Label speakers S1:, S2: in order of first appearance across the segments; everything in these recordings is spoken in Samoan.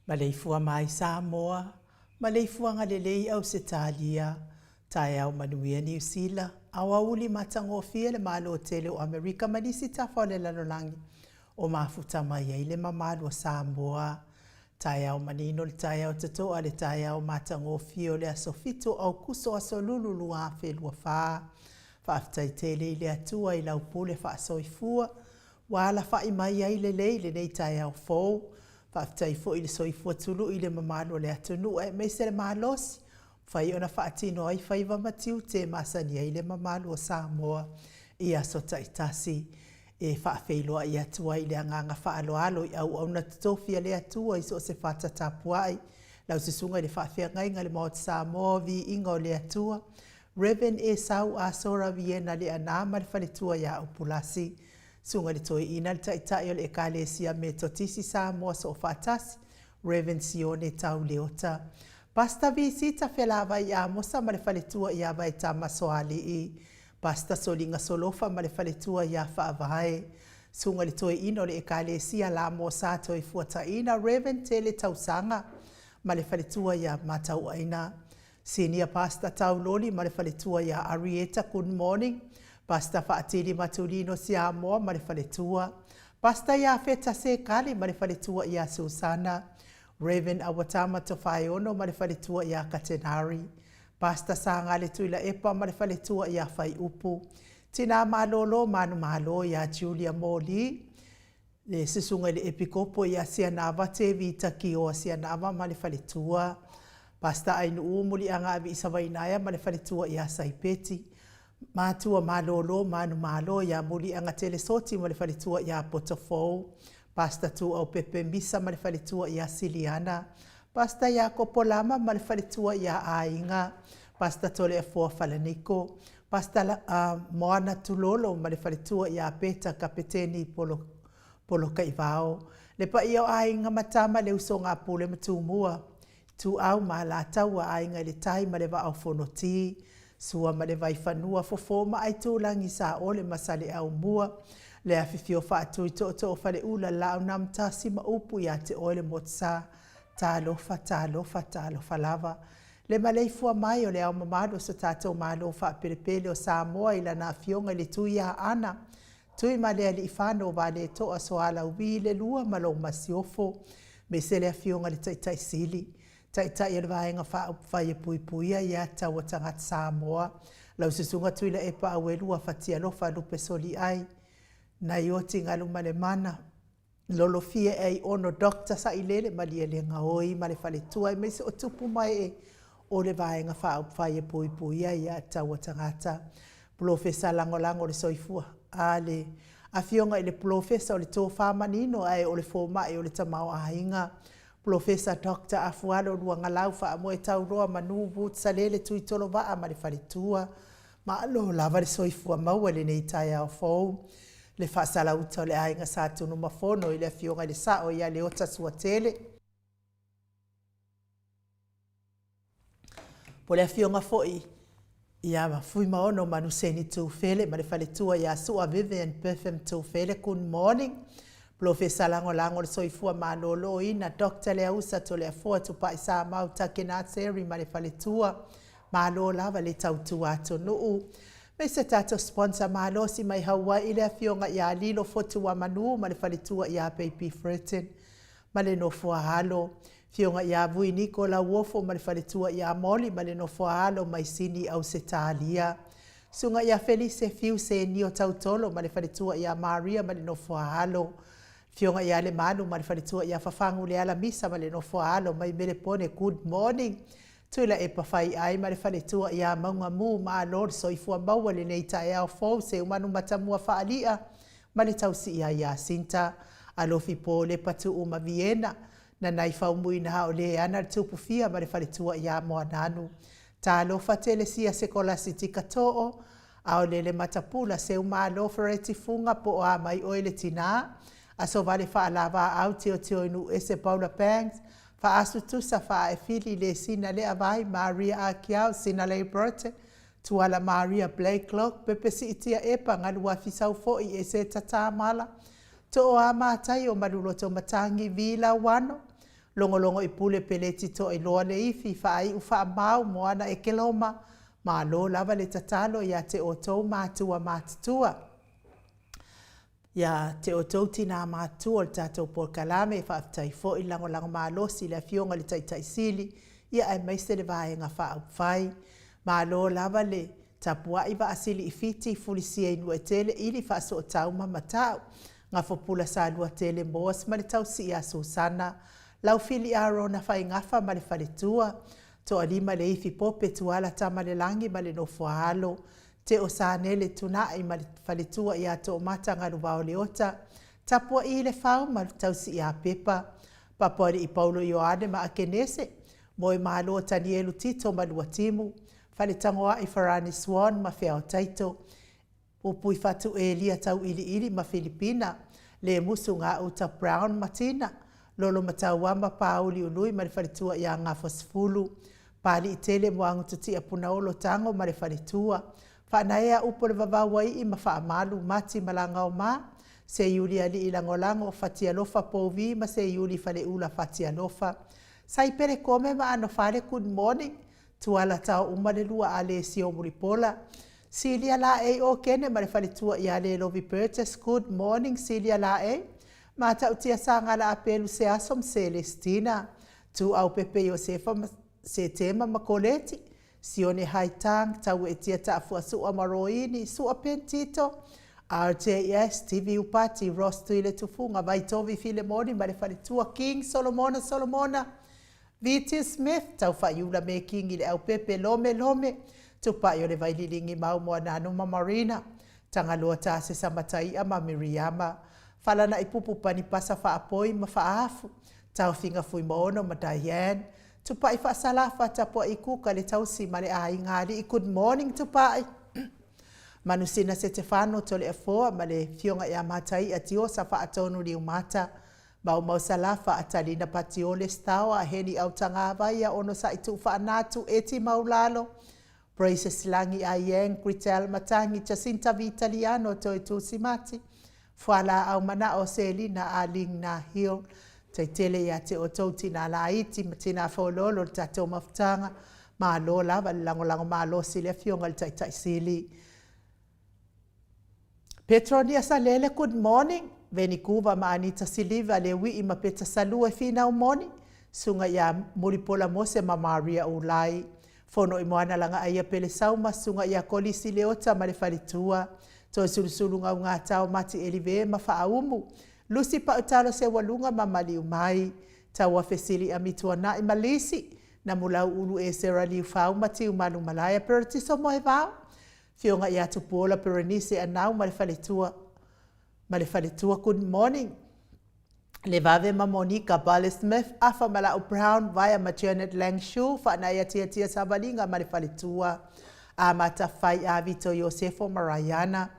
S1: Maleifua mai Samoa, maleifuaga lelei Ausetalia, taeao manuia Niu Sila, aoauli matagofie le Malo tele o Amerika ma nisi tafa o le lalolagi o mafuta mai ai le mamalu o Samoa. Taeao manino le taeao totoa le taeao matagofie o le aso 7 o Aukuso aso Lulu 2024. Faafetai tele i le Atua i lau pule faasoifua ua alafai mai ai lelei lenei taeao fou. Faafetai foi i le soifua tului i le mamalu o le atunuu aemaise le malosi mafai ona faatino ai faiva ma tiute e masani ai le mamalu o Samoa i aso taitasi. E faafeiloai atu ai i le agaga faaaloalo i auauna totofi a le Atua i so o se fata tapuai, lau susuga i le faafeagaiga i le Maota Samoa o Viiga o le Atua, Rev. Esau Asora Viena Leaana ma le faletua ia Upulasi, Susuga i le Toeaina le Taitai o le Ekalesia Metotisi Samoa Soofaatasi, Rev. Sione Tau Leota, Pastor Visita Felavai Amosa ma le faletua ia Vaetama Soalii, Pastor Soliga Solofa ma le faletua ia Faavae, Susuga i le Toeaina o le Ekalesia Lamosa Toefuataina, Rev. Tele Tausaga ma le faletua ia Matauaina, Senior Pastor Tauloli ma le faletua ia Arieta Good morning, Pastor Faatili Matulino Siamoa ma le faletua, Pastor Iafeta Sekali ma le faletua ia Susana, Rev. Awatama Tofaeono ma le faletua ia Katenari, Pastor Sagale Tuilaepa ma le faletua ia Faiupu, Tina Malolo Manumalo ia Julia Moli, le susuga i le Epikopo ia Sianava Tevita Kioa Sianava ma le faletua, Pastor Ainuu Muliaga Aviisavainaea ma le faletua ia Saipeti, Matua Malolo Manumalo ia Muliaga Telesoti ma le faletua ia Potofou, Pastor Tuaupepe Misa ma le faletua ia Siliana, Pastor Iakopo Lama ma le faletua ia Aiga, Pastor Toleafoa Falaniko, Pastor Moana Tulolo ma le faletua ia Peta Kapeteni Polo, Polokaivao, le paia o Aiga ma Tama le usoga a Pule ma Tumua, Ituau ma Alataua, Aiga i le Tai ma le Vaa o Fonoti, Sua ma le Vaifanua, Fofo ma Aitulagi, Saole ma Saleaaumua, le afifio Faatui Tootoo o Faleula, Laaunamtasi ma upu ia te oe le Motusa. Talofa, talofa, talofa lava. Le maleifua mai o le Ao Mamalu o so tatou Malo faapelepele o Samoa i Lana Afioga i le Tuiaana, Tuimalealiifano Vaaletoa Sualauvi le Lua ma lou Masiofo, aemaise le Afioga i le Taitai Sili, Taitai o le Vaega Faaupufai e Puipuia ia Taua Tagata Samoa, lau Susuga Tuilaepa Auelua Fatialofa Lupe Soliai, Naioti Galumalemana, Lolofia e ai ono Doctor Sailele Malielegaoi ma le faletua aemaise o tupu ma ee o le Vaega Faaupufai e Puipuia ia Taua Tagata. Polofesa Lagolago o le Soifua a le Afioga i le Polofesa o le Tofa Manino ae o le Fomai o le Tamaoaiga, Polofesa Doctor Afualo Luagalau Faamoe Tauroa Manu Wood Salele Tuitolovaa ma le faletua. Malo lava le soifua maua i lenei taeao fou. Le faasalauta o le aiga Sa Tunumafono i le Afioga i le Sao ia Leota Suatele. Po le afioga foi ia Fuimaono Manuseni Tufele ma le faletua ia Sua Vivian Bertham Tufele. Good morning. Polofesa Lagolago o le Soifua Maloloina, Doctor Leausa Toleafoa Tupai Samau Takena Terry ma le faletua. Malo lava le tautua atunuu. Me se tatou sponsor malosi mai Hawaii le afioga ia Lilo Fotuamanu ma le faletua ia Baby Fritton ma le nofo a alo. Afioga ia Vui Niko Lauofo ma le faletua ia Molly ma le nofo a alo mai Sini Ausetalia. Susuga ia Felise Fiu Senio Tautolo ma le faletua ia Maria ma le nofo a alo. Afioga ia Lemalu ma le faletua ia Fafagu Leala Misa ma le nofo a alo mai Melepone. Good morning. Tuilaepa Faiai ma le faletua ia Maugamu, malo le soifua maua i lenei taeao fou Seumanu Matamua Faali'a ma le tausi'a ia Sinta Alofi Po Lepa Tuu ma Viena Nanai Faumuina o le ana le Tupufia ma le faletua ia Moananu Talofa Telesia Sekolasi Tikatoo Aolele Matapula Seumalo Fereti Fuga po o a mai oe le tinā Asovale Faalavaau Teoteoinuuese Paula Banks Faasu Tusa Faaefili Lesina Leavai Maria Akiau Sinalei Burton Tuala Maria Blakelock Pepe Siitia Epa Galuafi Saufo'i Eseta Tamala Tooa Matai o Maluloto Matangi Vi Lauano. Logologo i Pule Peleti Toailoa Leifi Faaiu Faamau Moana Ekeloma Malo lava le tatalo ia te outou matua matutua. Ia te outou tinā matutua o le tatou polokalame, faafetai foi le lagolago malosi i le Afioga i le Taitai Sili, ia aemaise le Vaega Faaupufai. Malo lava le tapuai vaasili i Fiti, fulisia i Nuuetele, ili Faasootau ma Mata'u, Gafopula Saluatele Moas ma le tausi ia Susana, Laufili Arona Faigafa ma le faletua, Toalima Leifi Pope Tuala Tamalelagi ma le nofo a alo, Teo Sanele Tuna'i ma le faletua ia Toomata Galuvao Leota, Tapua'i Lefau ma le tausi ia Pepa, Papoali'i Paulo Ioane ma Akenese, Moemalo Tanielu Tito ma Luatimu, Faletagoa'i Farani Swan ma Feao Taito, Pupuifatu Elia Tau'ili'ili ma Filipina, Lemusu Gauta Brown ma Tina, Lolomatauama Pāuli Ului ma le faletua ia Gafosefulu, Pali'itele Muagututia Punaolo Tago ma le faletua, Faanaea upu o le vavau ai'i ma Faamalu, Mati Malagaoma, Seiulialii Lagolago, Fatialofa Pouvi ma Seiuli Faleula Fatialofa, Saipele Kome ma Anofale Good morning, Tuala tao uma le lua Alesio Mulipola, Silia Laei Okene ma le faletua ia Lelovi Burgess Good morning Silia Laei, Matautia Sagala Apelu Seaso ma Selestina, Tuau Pepe Iosefa ma Setema ma Koleti, Sione Haitang, Tauetia Taafuasua ma Roini, Sua Pentito, RJS, TV Upati, Ross Tuiletufuga, Vaitovi Filemoni ma le faletua King Solomona Solomona, VT Smith, Taufaaiula Mekingi Leaupepe, Lome Lome, Tupai o le Vaililigi Mau Moananu ma Marina, Tagaloa Tasesa Matai'a ma Miriama, Falana'ipupu Panipasa Faapoi ma Faaafu, Taofiga Fuimaono ma Diane, Tupai Faasalafa, Tapua'i Kuka le tausi ma le aiga alii Good morning Tupai. Manusina Setefano Toleafoa ma le Afioga ia Matai'a Tiosa Faatonu Liumata, Maumau Salafa, Atalina Patiole Staoa, Heni Autagavaia, Onosa'i Tuufaanatu, Eti Maulalo, Praises Lagi Aieng, Gritel Matagi, Jacinta Vitaliano, Toetu Simati, Fualaau Mana'o, Selina Aling Na Hill, Taitele ia te outou tinā laiti ma tinā foloolo le tatou mafutaga, malo lava le lagolago malosi i le Afioga i le Taitai Sili. Petronia Salele, good morning. Venikuva ma Anita Siliva, Leui'i ma Peta Salua e finau moni, Susuga ia Mulipola Mose ma Maria Ulai, Fono i Moana Lagaaia Pele Sauma, Susuga ia Kolisi Leota ma le faletua, Toesulusulu Gaugatao Mati Elive ma Faaumu, Lusi Pautalo Seualuga ma Maliumai, Tauafe Sili Amituana'i ma Lisi, Namulau Ulu Esera Liufau ma Tiumalu Malaea Peretiso Moevao, Afioga ia Tupuola Perenise Anau ma le faletua ma le faletua Good morning Levave ma Monica Bale Smith Afa ma Lau Brown Vaea ma Janet Lang Shu Faanaia Tiatia Savaliga ma le faletua Amata Fai Avito Iosefo ma Raiana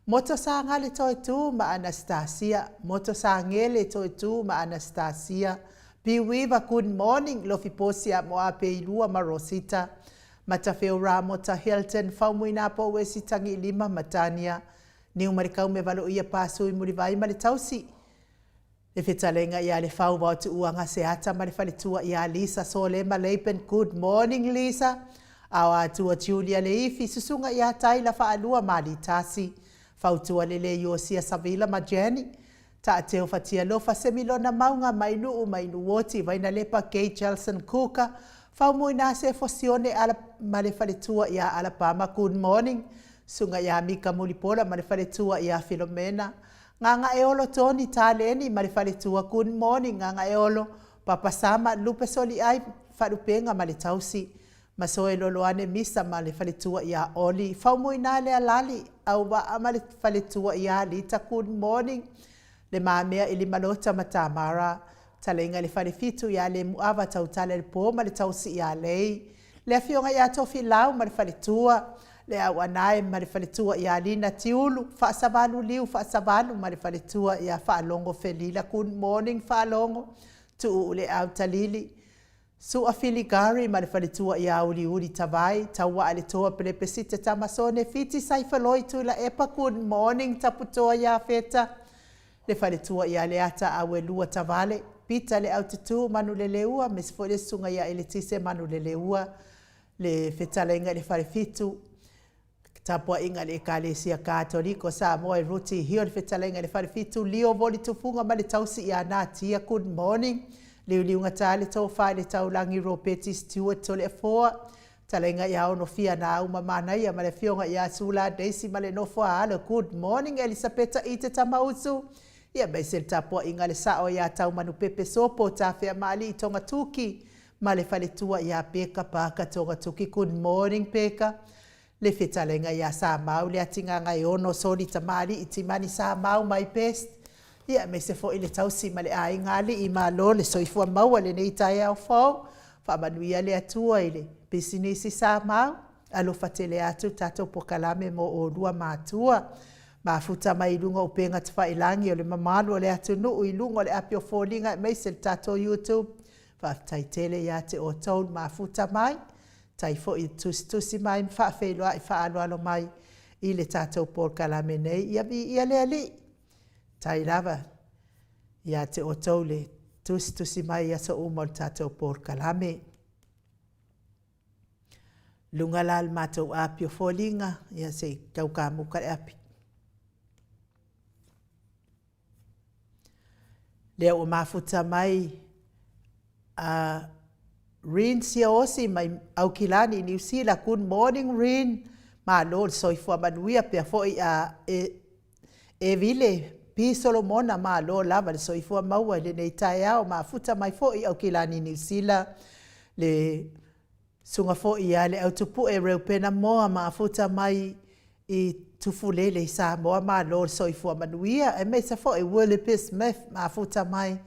S1: Moto Sagale Toetu ma Anastasia Moto Sagele Toetu ma Anastasia Piuiva Good morning Lofi Posia Moapeilua ma Rosita Matafeo Ramota Hilton Faumuina Pouesi Tagiilima ma Tania Niumarikau me Valoia Pasui Mulivai ma le tausi Le fetalaiga ia Lefau Vao Tuuaga Seata ma le faletua ia Lisa Solema Laban Good morning Lisa Aoatua Julia Leifi Susuga ia Taila Faalua Malitasi Fautua Lele Iosia Savila ma Jenny Taateo Fatialofa Semilona Mauga Mainuu Mainuoti Vainalepa Gay Jelson Kuka Faumuina Sefo Sione Ala ma le faletua ia Alabama Good morning Susuga ia Mika Mulipola ma le faletua ia Filomena Gagaeolo Tony Taleni ma le faletua Good morning Gagaeolo Papa Sama Lupe Soliai Falupenga ma le tausi Masoe Loloane Misa ma le faletua ia Oli Faumuina Lealali Auvaa ma le faletua ia Lita Good morning Le Mamea i Limalota ma Tamara Taleiga i le Falefitu ia Lemuava Tautala i le po ma le tausi ia Lei Le Afioga ia Tofilau ma le faletua Le Auanae ma le faletua ia Lina Tiulu Faasavalu Liu Faasavalu ma le faletua ia Faalogo Felila Good morning Faalogo Tuuu Leau Talili Sua Filigari ma le faletua ia Uliuli Tavai, Tauaa le Toa Pelepesite Tamasone Fiti Saifeloi Tuilaepa Good morning Taputoa Iafeta, le faletua ia Leata Auelua Tavale, Pita Leaututu Manuleleua, aemaise foi le Susuga ia Eletise Manuleleua, le Fetalaiga i le Falefitu, Tapuaiga a le Ekalesia Katoliko Samoa i Ruti Hio, le Fetalaiga i le Falefitu, Leo Voli Tufuga ma le tausi ia Natia, good morning. Liuliugata le tofa i le taulagi Ropeti Stewart Toleafoa, Fetalaiga ia Onofia Nauma Manaia ma le Afioga ia Sula Daisy ma le nofo a alo, good morning Elisapeta Ite Tamausu, ia aemaise le tapuaiga a le sao ia Taumanupepe Sopo Tafeamaalii Togatuki ma le faletua ia Peka Parker Togatuki, good morning Peka. Le fetalaiga ia Samau Leatigagaeono Soli Tamalii Timani Samau my best, ia aemaise foi le tausi ma le aiga alii malo le soifua maua i lenei taeao fou. Faamanuia le Atua i le pisinisi Samau, alofa tele atu le tatou pokalame mo oulua matua. Mafuta mai i luga o upega tafailagi o le mamalu o le atunuu i luga o le api o foliga aemaise le tatou YouTube. Faafetai tele ia te outou le mafuta mai. Tai foi i le tusitusi mai ma faafeiloai faaaloalo mai i le tatou polokalame nei. Ia viia le Alii, tai lava ia te outou le tusitusi mai i aso uma o le tatou polokalame. Luga la le matou api o foliga, ia se i tau kamuta le api. Lea ua mafuta mai a Rin Siaosi mai Aukilani i Niu Sila. Good morning Rin. Malo le soifua manuia pea foi a e Evile P Solomona malo lava le soifua maua i lenei taeao mafuta mai foi Aukilani i Niu Sila le Susuga foi ia Leautupue Reupena Moa mafuta mai i Tufulele i Samoa malo le soifua manuia aemaise foi Willoughby Smith mafuta mai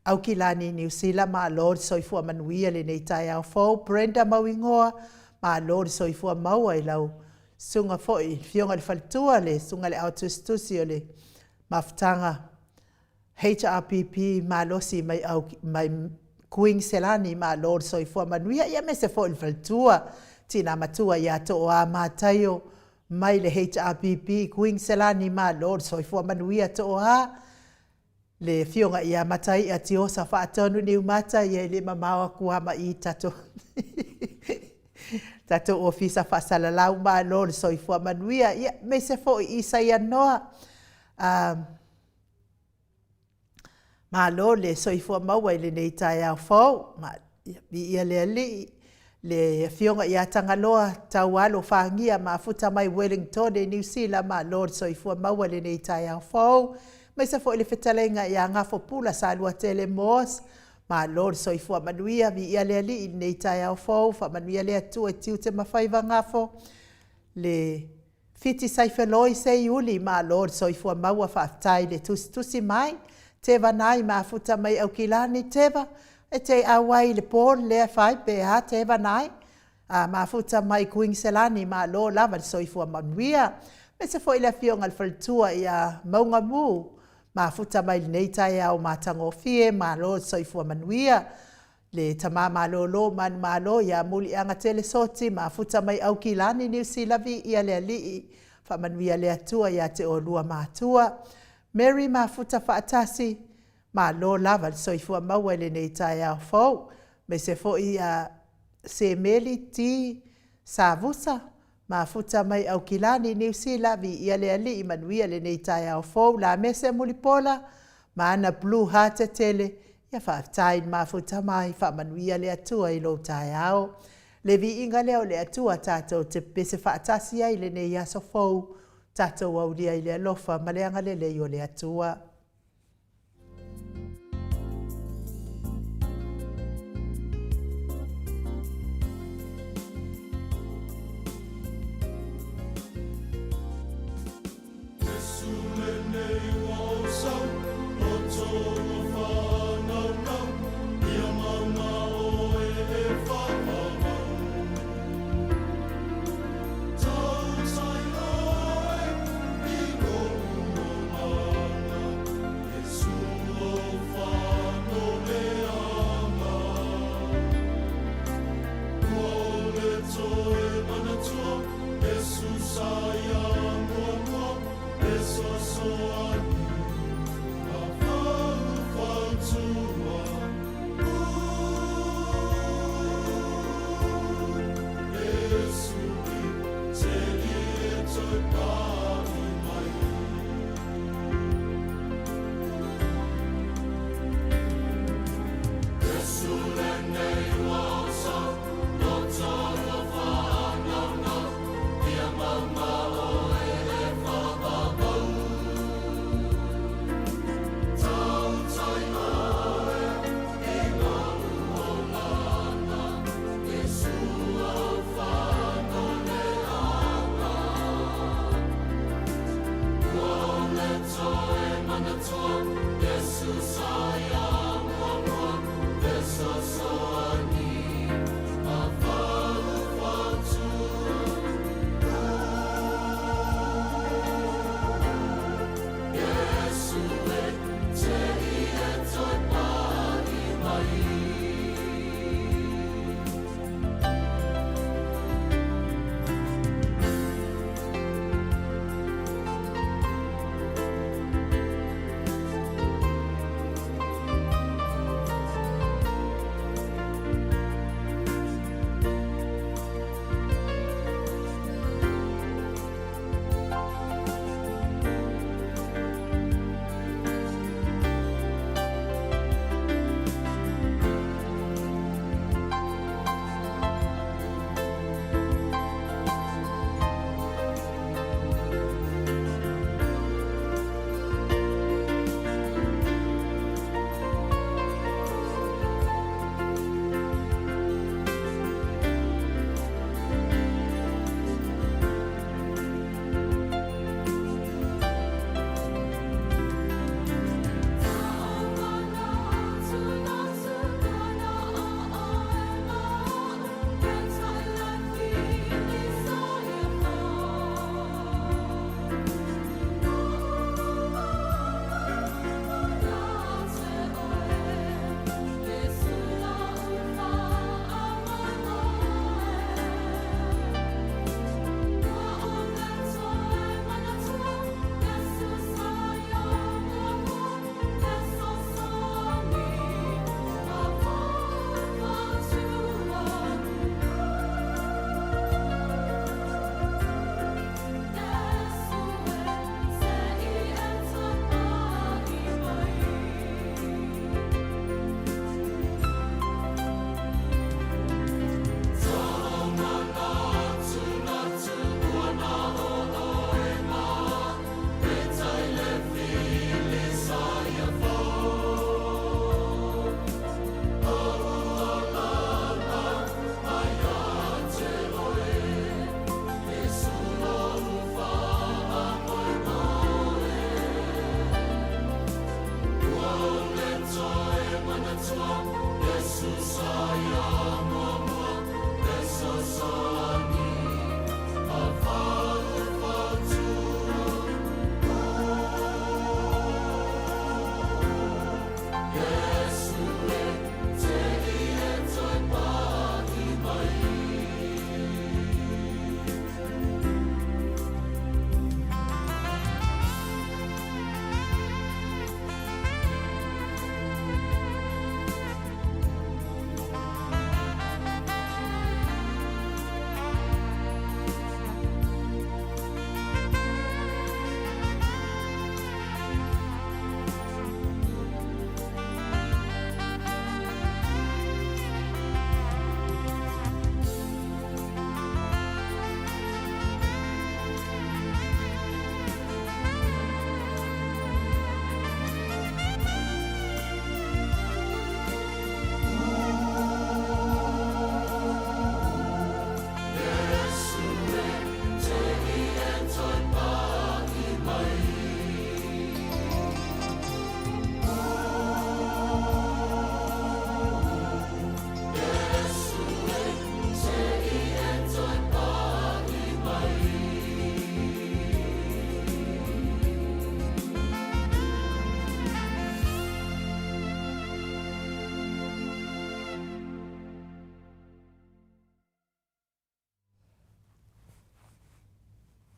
S1: Aukilani Niu Sila malo le soifua manuia lenei taeao fou Brenda Mauigoa malo le soifua maua i lau susuga foi i le afioga i le faletua le susuga i le aotusitusi o le mafutaga HRPP malosi mai au mai Kuiniselani malo le soifua manuia ia aemaise foi le faletua tina matua ia Tooa Mataio mai le HRPP Kuiniselani malo le soifua manuia Tooa le afioga ia Mataia Tiosa Faatonu Niumata ia e le mamao atu lava ma i tatou tatou ofisa faasalalau malo le soifua manuia ia aemaise foi Isaia Noa Malo le soifua maua i lenei taeao fou. Viia le Alii, le Afioga ia Tagaloa Taualo Fagia mafuta mai Wellington, Niu Sila, malo le soifua maua i lenei taeao fou. Aemaise foi le fetalaiga ia Gafopula Saluatele Moss, malo le soifua manuia, viia le Alii i lenei taeao fou, faamanuia le Atua i tiute ma faiva Gafo. Le Fiti Saifeloi Seiuli, malo le soifua maua, faafetai le tusitusi mai. Teva Nai mafuta mai Aukilani, Teva, e te auai i le poll lea e fai pe a Teva Nai? A mafuta mai Kuiniselani, malo lava le soifua manuia. Aemaise foi le afioga i le faletua ia Maugamu, mafuta mai lenei taeao matagofie, malo le soifua manuia. Le tama malolo manumalo ia Muliagatele Soti mafuta mai Aukilani Niu Sila viia le Alii faamanuia le Atua ia te oulua matua Mary Mafuta Faatasi malo lava le soifua maua i lenei taeao fou aemaise foi ia Semeli T Savusa Mafuta mai Aukilani, Niu Sila, viia le Alii, manuia lenei taeao fou, Lamese Mulipola, ma ana blue heart tele, ia faafetai le mafuta mai, faamanuia le Atua i lou taeao. Le viiga lea o le Atua tatou te pepese faatasi ai i lenei aso fou, tatou aulia i le alofa ma le agalelei o le Atua.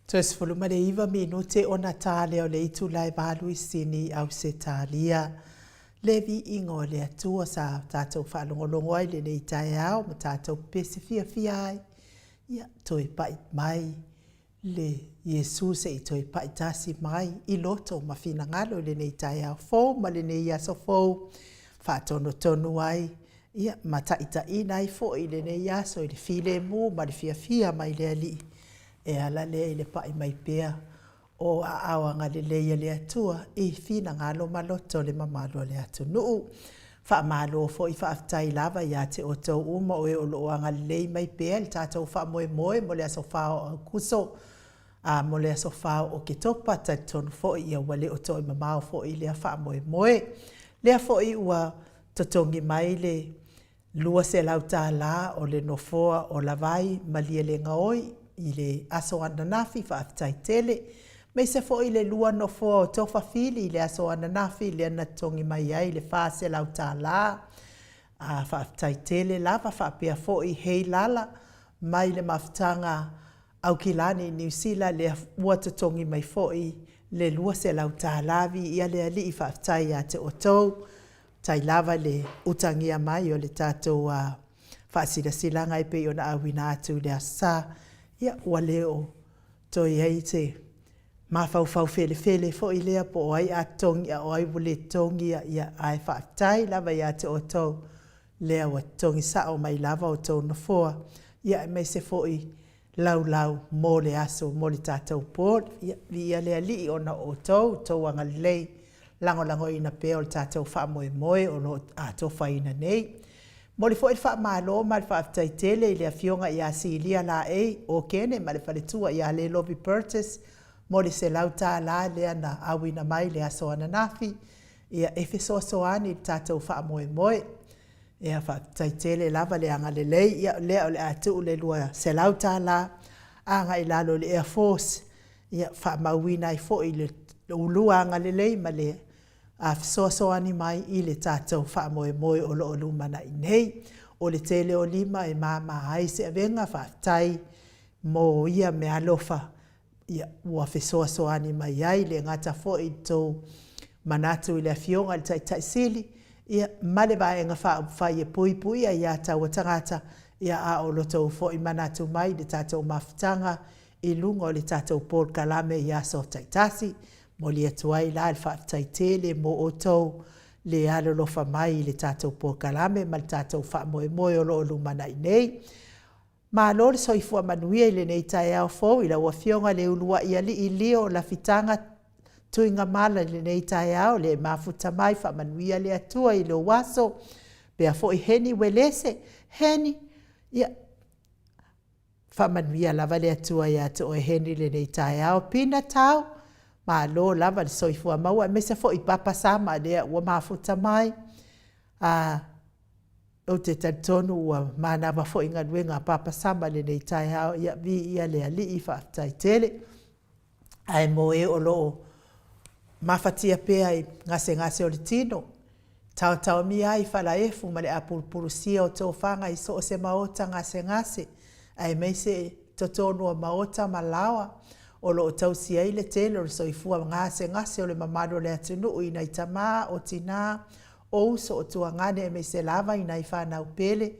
S1: Toe 19 minute ona ta lea o le itula e 8 i Sini, Ausetalia. Le viiga o le Atua sa tatou faalogologo ai lenei taeao ma tatou pepesi fiafia ai. Ia, toe pai mai le Iesu se i toe pai tasi mai i loto ma finagalo i lenei taeao fou ma lenei aso fou, faatonutonu ai, ia, ma taitaiina ai foi i lenei aso i le filemu ma le fiafia mai le Alii, e ala lea i le pai mai pea o aao agalelei a le Atua i finagalo ma loto o le mamalu o le atunuu. Faamalo foi faafetai lava ia te outou uma o e o lo o agalelei mai pea i le tatou faamoemoe mo le aso 4 o Aokuso, a mo le aso 4 o Oketopa, talitonu foi ia ua le o toe mamao foi lea faamoemoe. Lea foi ua totogi mai le $200 o le nofoa o Lavai Malielegaoi i le aso ananafi, faafetai tele. Aemaise foi le 2 nofoa o Tofa Fili i le aso ananafi lea na totogi mai ai le $400. A faafetai tele lava faapea foi Heilala mai le mafutaga Aukilani Niu Sila lea ua totogi mai foi le $200. Viia le Alii, faafetai ia te outou. Faafetai lava le utagia mai o le tatou faasilasilaga e pei ona auina atu i le Aso Sa. Ia, ua le o toe i ai se mafaufau felefele foi lea po o ai a totogi a o ai ua le totogi, ia, ae faafetai lava ia te outou lea ua totogi sao mai lava outou nofoa, ia aemaise foi laulau mo le aso mo le tatou board. Ia, viia le Alii ona o outou, outou agalelei lagolagoina pea o le tatou faamoemoe o lo o atofaina nei. E momoli foi le faamalo ma le faafetai tele i le Afioga ia Silia Laei Okene ma le faletua ia Lelovi Burgess mo le $100 lea na auina mai i le aso ananafi, ia, e fesoasoani i le tatou faamoemoe. Ia, faafetai tele lava le agalelei. Ia, o lea o le a tuu le $200 agai i lalo i le Air Force, ia faamauina ai foi le ulua agalelei ma le fesoasoani mai i le tatou faamoemoe o lo o lumanai nei. O le tele o lima e mama ai se avega, faafetai mo ia meaalofa ua fesoasoani mai ai, e le gata foi i le tou manatu i le Afioga i le Taitai Sili ma le Vaega Faaupufai e Puipuia Aia Tatau a Tagata, a o lo outou foi manatu mai i le tatou mafutaga i luga o le tatou polokalame i aso taitasi. E momoli atu ai la le faafetai tele mo outou le alolofa mai i le tatou polokalame ma le tatou faamoemoe o lo o lumanai nei. Malo le soifua manuia i lenei taeao fou i lau Afioga i le uluai alii Leo Lafitaga Tuigamala i lenei taeao le mafuta mai faamanuia le Atua i lou aso. Pea foi Heni Uelese, Heni, ia faamanuia lava le Atua ia te oe Heni i lenei taeao. Pina Tau, malo lava le soifua maua aemaise foi Papa Sama lea ua mafuta mai. A, ou te talitonu ua manava foi galuega a Papa Sama i lenei taeao, ia viia le Alii, faafetai tele. Ae mo e o lo o mafatia pea i gasegase o le tino, taotaomia ai i falaefu ma le apulupulusia o tofaga i so o se maota gasegase, aemaise totonu o maota ma laoa o lo o tausi ai le tele o le soifua gasegase o le mamalu o le atunuu i nai tama, o tina, o uso, o tuagane aemaise lava i nai fanau pele.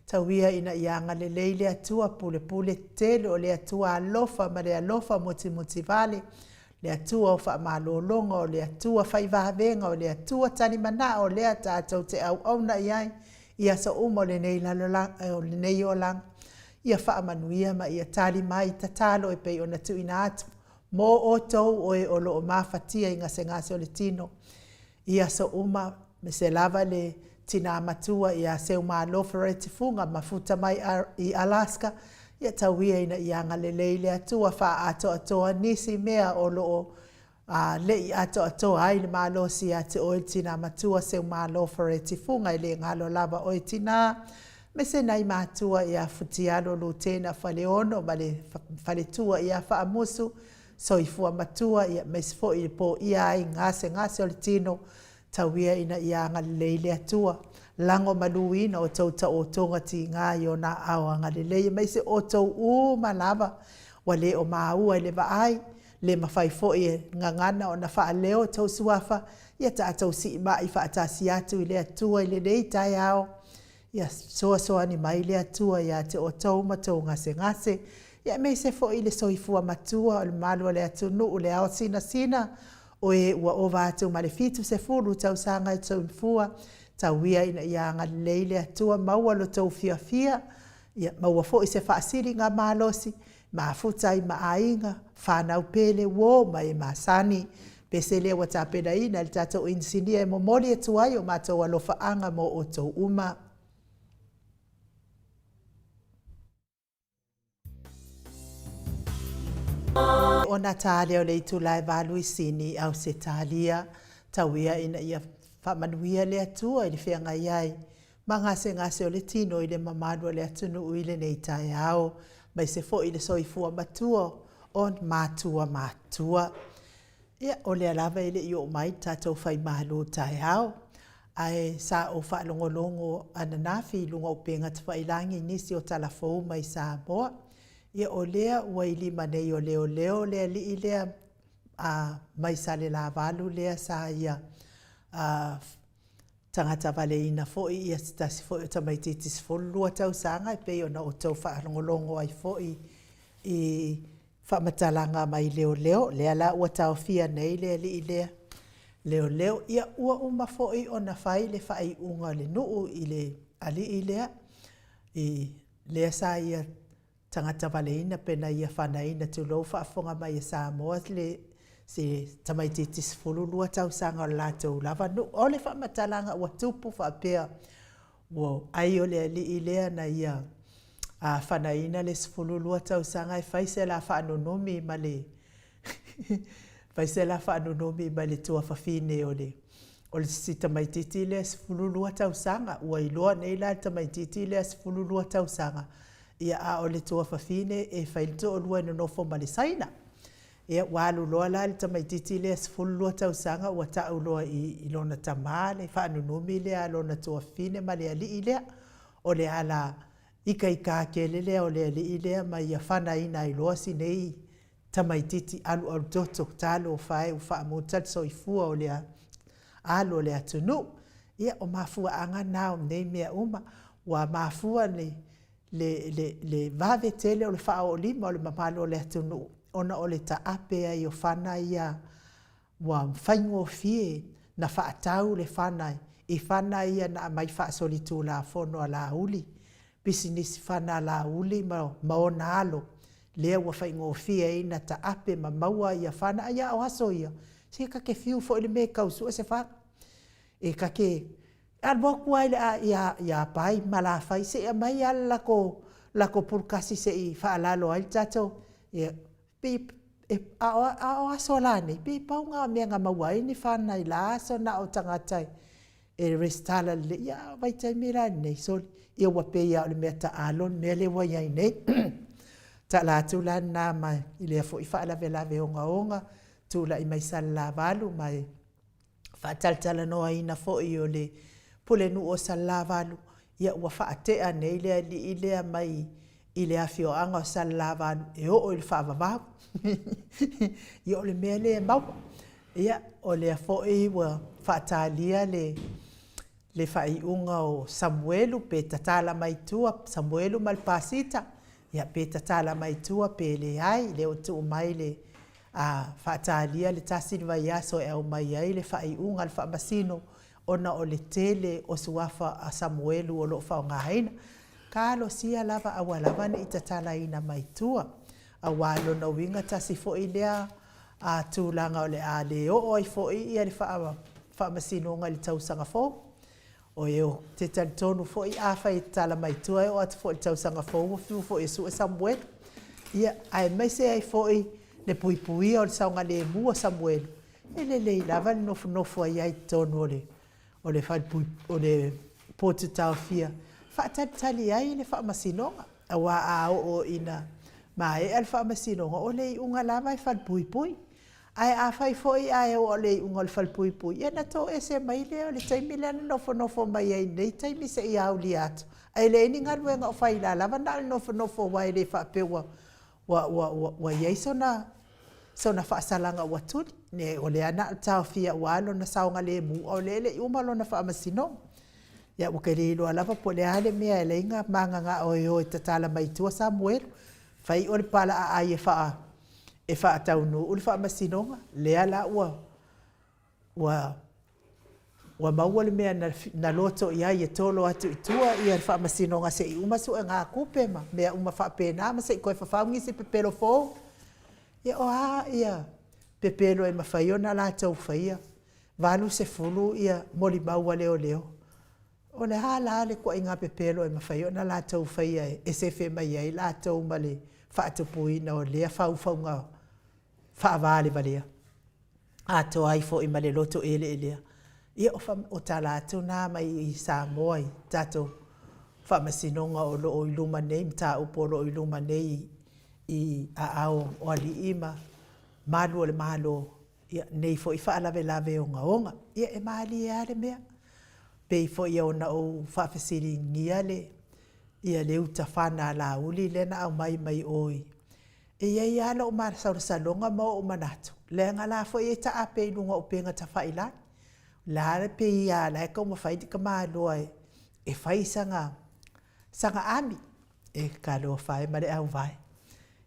S1: Tau ia ina ia agalelei le Atua pulepule tetele, o le Atua alofa ma le alofa mutimutivale, le Atua o faamalologa, o le Atua fai vavega, o le Atua talimanao, lea tatou te auauna i ai i aso uma o lenei lalolagi, o lenei olaga. Ia faamanuia ma ia tali mai tatalo e pei ona tuuina atu mo outou o e o lo o mafatia i gasegase o le tino i aso uma, aemaise lava le tina matua ia Seumalo Fereti Fuga, mafuta mai i Alaska, ia tau ia ina ia agalelei le Atua, faaatoatoa nisi mea o lo o le i atoatoa ai le malosi ia te oe le tina matua Seumalo Fereti Fuga. E le galo lava oe tina, aemaise nai matua ia Futialo Lutena Faleono ma le faletua ia Faamusu, soifua matua, aemaise foi le poia ai i gasegase o le tino. Tau ia ina ia agalelei le Atua, lagomaluina outou taotoga tiga i ona aao agalelei, aemaise outou uma lava ua le o maua i le vaai, le mafai foi e gagana ona faaleo outou suafa, ia tatou siimai faatasi atu i le Atua i lenei taeao. Ia fesoasoani mai le Atua ia te outou ma tou gasegase, aemaise foi le soifua matua o le mamalu o le atunuu, le ao sinasina, o e ua ova atu ma le 70 tausaga le soifua, tau ia ina ia agalelei le Atua, maua lo outou fiafia, ia maua foi se faasiligamalosi e mafuta ai ma aiga, fanau pele, uo ma e masani. Pese lea ua tapenaina e le tatou inisinia e momoli atu ai o matou alofaaga mo outou uma. Ona ta lea o le itula e 8 i Sini i Ausetalia, tau ia ina ia faamanuia le Atua i le feagai ai ma gasegase o le tino i le mamalu o le atunuu i lenei taeao, aemaise foi le soifua matua o matua matutua. Ia, o lea lava e le i oo mai le tatou Faimalu taeao, ae sa ou faalogologo ananafi i luga o upega tafailagi i nisi o tala fou mai Samoa. Ia, o lea ua i lima nei o leoleo le alii lea a mai Salelavalu lea sa ia tagatavaleina foi ia se tasi foi o tamaitiiti 12 tausaga e pei ona outou faalogologo ai foi i faamatalaga mai leoleo. Lea la ua taofia nei le alii lea leoleo. Ia ua uma foi ona fai le faaiuga a le nuu i le alii lea, i lea sa ia tagatavaleina pe na ia fanaina, tulou faafofoga mai a Samoa, le se tamaitiiti 12 tausaga o le latou lava nuu. O le faamatalaga ua tupu faapea, ua ai o le alii lea na ia fanaina le 12 tausaga e fai se la faanunumi ma le fai se la faanunumi ma le tuafafine o le o le si tamaitiiti lea 12 tausaga. Ua iloa nei la le tamaitiiti lea 12 tausaga, ia a o le tuafafine e fai le toalua e nonofo ma le Saina. Ia ua alu loa la le tamaitiiti lea 12 tausaga ua tau loa i, i lona tamā le faanunumi lea a lona tuafafine ma le alii lea. O le ala ikaika tele lea o le alii lea ma ia fanaina ai loa si nei tamaitiiti alualu toto, talofa e ua faamuta le soifua o le alo o le atunuu. Ia, o mafuaaga na o nei mea uma, ua mafua le, le, le, le vave tele o le faaoolima o le mamalu o le atunuu ona o le taape ai o fana ia ua faigofie na faatau le fana i fana ia na aumai faasolitulafono a Laauli, pisinisi fana a Laauli ma, ma ona alo, lea ua faigofie ai na taape ma maua ia fana. Ai a o aso ia, se ta te fiu foi i le mea e tau sue se fana. E ta te alu atu lava i le ia, ia Pai ma Malafai se i aumai lava le latou, latou pulukasi se i faalalo ai le tatou, ia, pei e, a o, a o aso la nei, pei pau na o mea na maua ai ni fana i la aso na o tagata e E resitala lelei, ia a o vaitaimi la lenei, sole, ia ua pei lava o le mea taalo le mea lea ua i ai nei. Tala atu la lena ma i lea foi faalavelave ogaoga tulai mai Salelavalu ma e faatalatalanoaina foi o le Pulenuu o Salelavalu, ia ua faatea nei le alii lea mai i le afioaga o Salelavalu e oo i le faavavau. Ia o le mea lea e maua. Ia, o lea foi ua faatalia le le faaiuga o Samuelu pe tatala mai tua, Samuelu ma le Pasita, ia pe tatala mai tua pe leai, lea ua tuu mai le a faatalia le tasi le vaiaso e aumai ai le faaiuga a le Faamasino ona o le tele o suafa a Samuelu o lo o faaaogaina. Talosia lava aua lava ne i tatalaina mai tua, aua o lona uiga tasi foi lea a tulaga o le a le oo ai foi ia le faamasinoga i le tausaga fou. Ou te talitonu foi afai e tatala mai tua e oo atu foi i le tausaga fou ua fiu foi e sue Samuelu. Ia, aemaise ai foi le puipuia o le saogalemu o Samuelu, e lelei lava le nofonofo ai lava i totonu o le o le o le potu taofia faatalitali ai le faamasinoga, aua a oo ina maea le faamasinoga, o le iuga lava e falepuipui. Ae afai foi ae oo o le iuga o le falepuipui, ia ona toese mai lea o le taimi lea na nofonofo mai ai i lenei taimi seia aulia atu, ae leai ni galuega o fai o la e lava na o le nofonofo aua e le faapea ua ua ua ua i ai sona sona faasalaga ua tuli. O lea na o le taofia aua lona saogalemu a o lea e le i uma lona faamasinoga. Ia ua te le iloa lava po o le a le mea e ala ai ona mananao e o e tatala mai tua Samuelu. Fai o le pala aai e faa e faataunuu le faamasinoga, lea la ua ua ua maua le mea na loto i ai e tolo atu i tua ia le faamasinoga se i uma suegatupe ma mea uma faapena ma se i toe fafau nisi pepelo fou. Ia o a ia pepelo e mafai ona latou faia? 80 ia molimau a leoleo. O le a la le ituaiga pepelo e mafai ona latou faia e sefe mai ai latou ma le faatupuina o lea faufauga faavalevalea, atoa ai foi ma le loto eleelea? Ia, o tala atu na mai Samoa i tatou faamasinoga o lo o i luma nei, mataupu o lo o i luma nei i aao o alii ma malu o le Malo, ia, nei foi faalavelave ogaoga. Ia, e malie lava le mea. Pei foi ona ou faafesiligia le ia le utafana a Laauli lea na aumai mai o i E i ai lava lou masalosaloga ma ou manatu, leaga la foi e taape i luga o upega tafailagi. O le a pei lava o la e taumafai le tamaloa e fai sana, sana ami. E talofa e ma le auvae.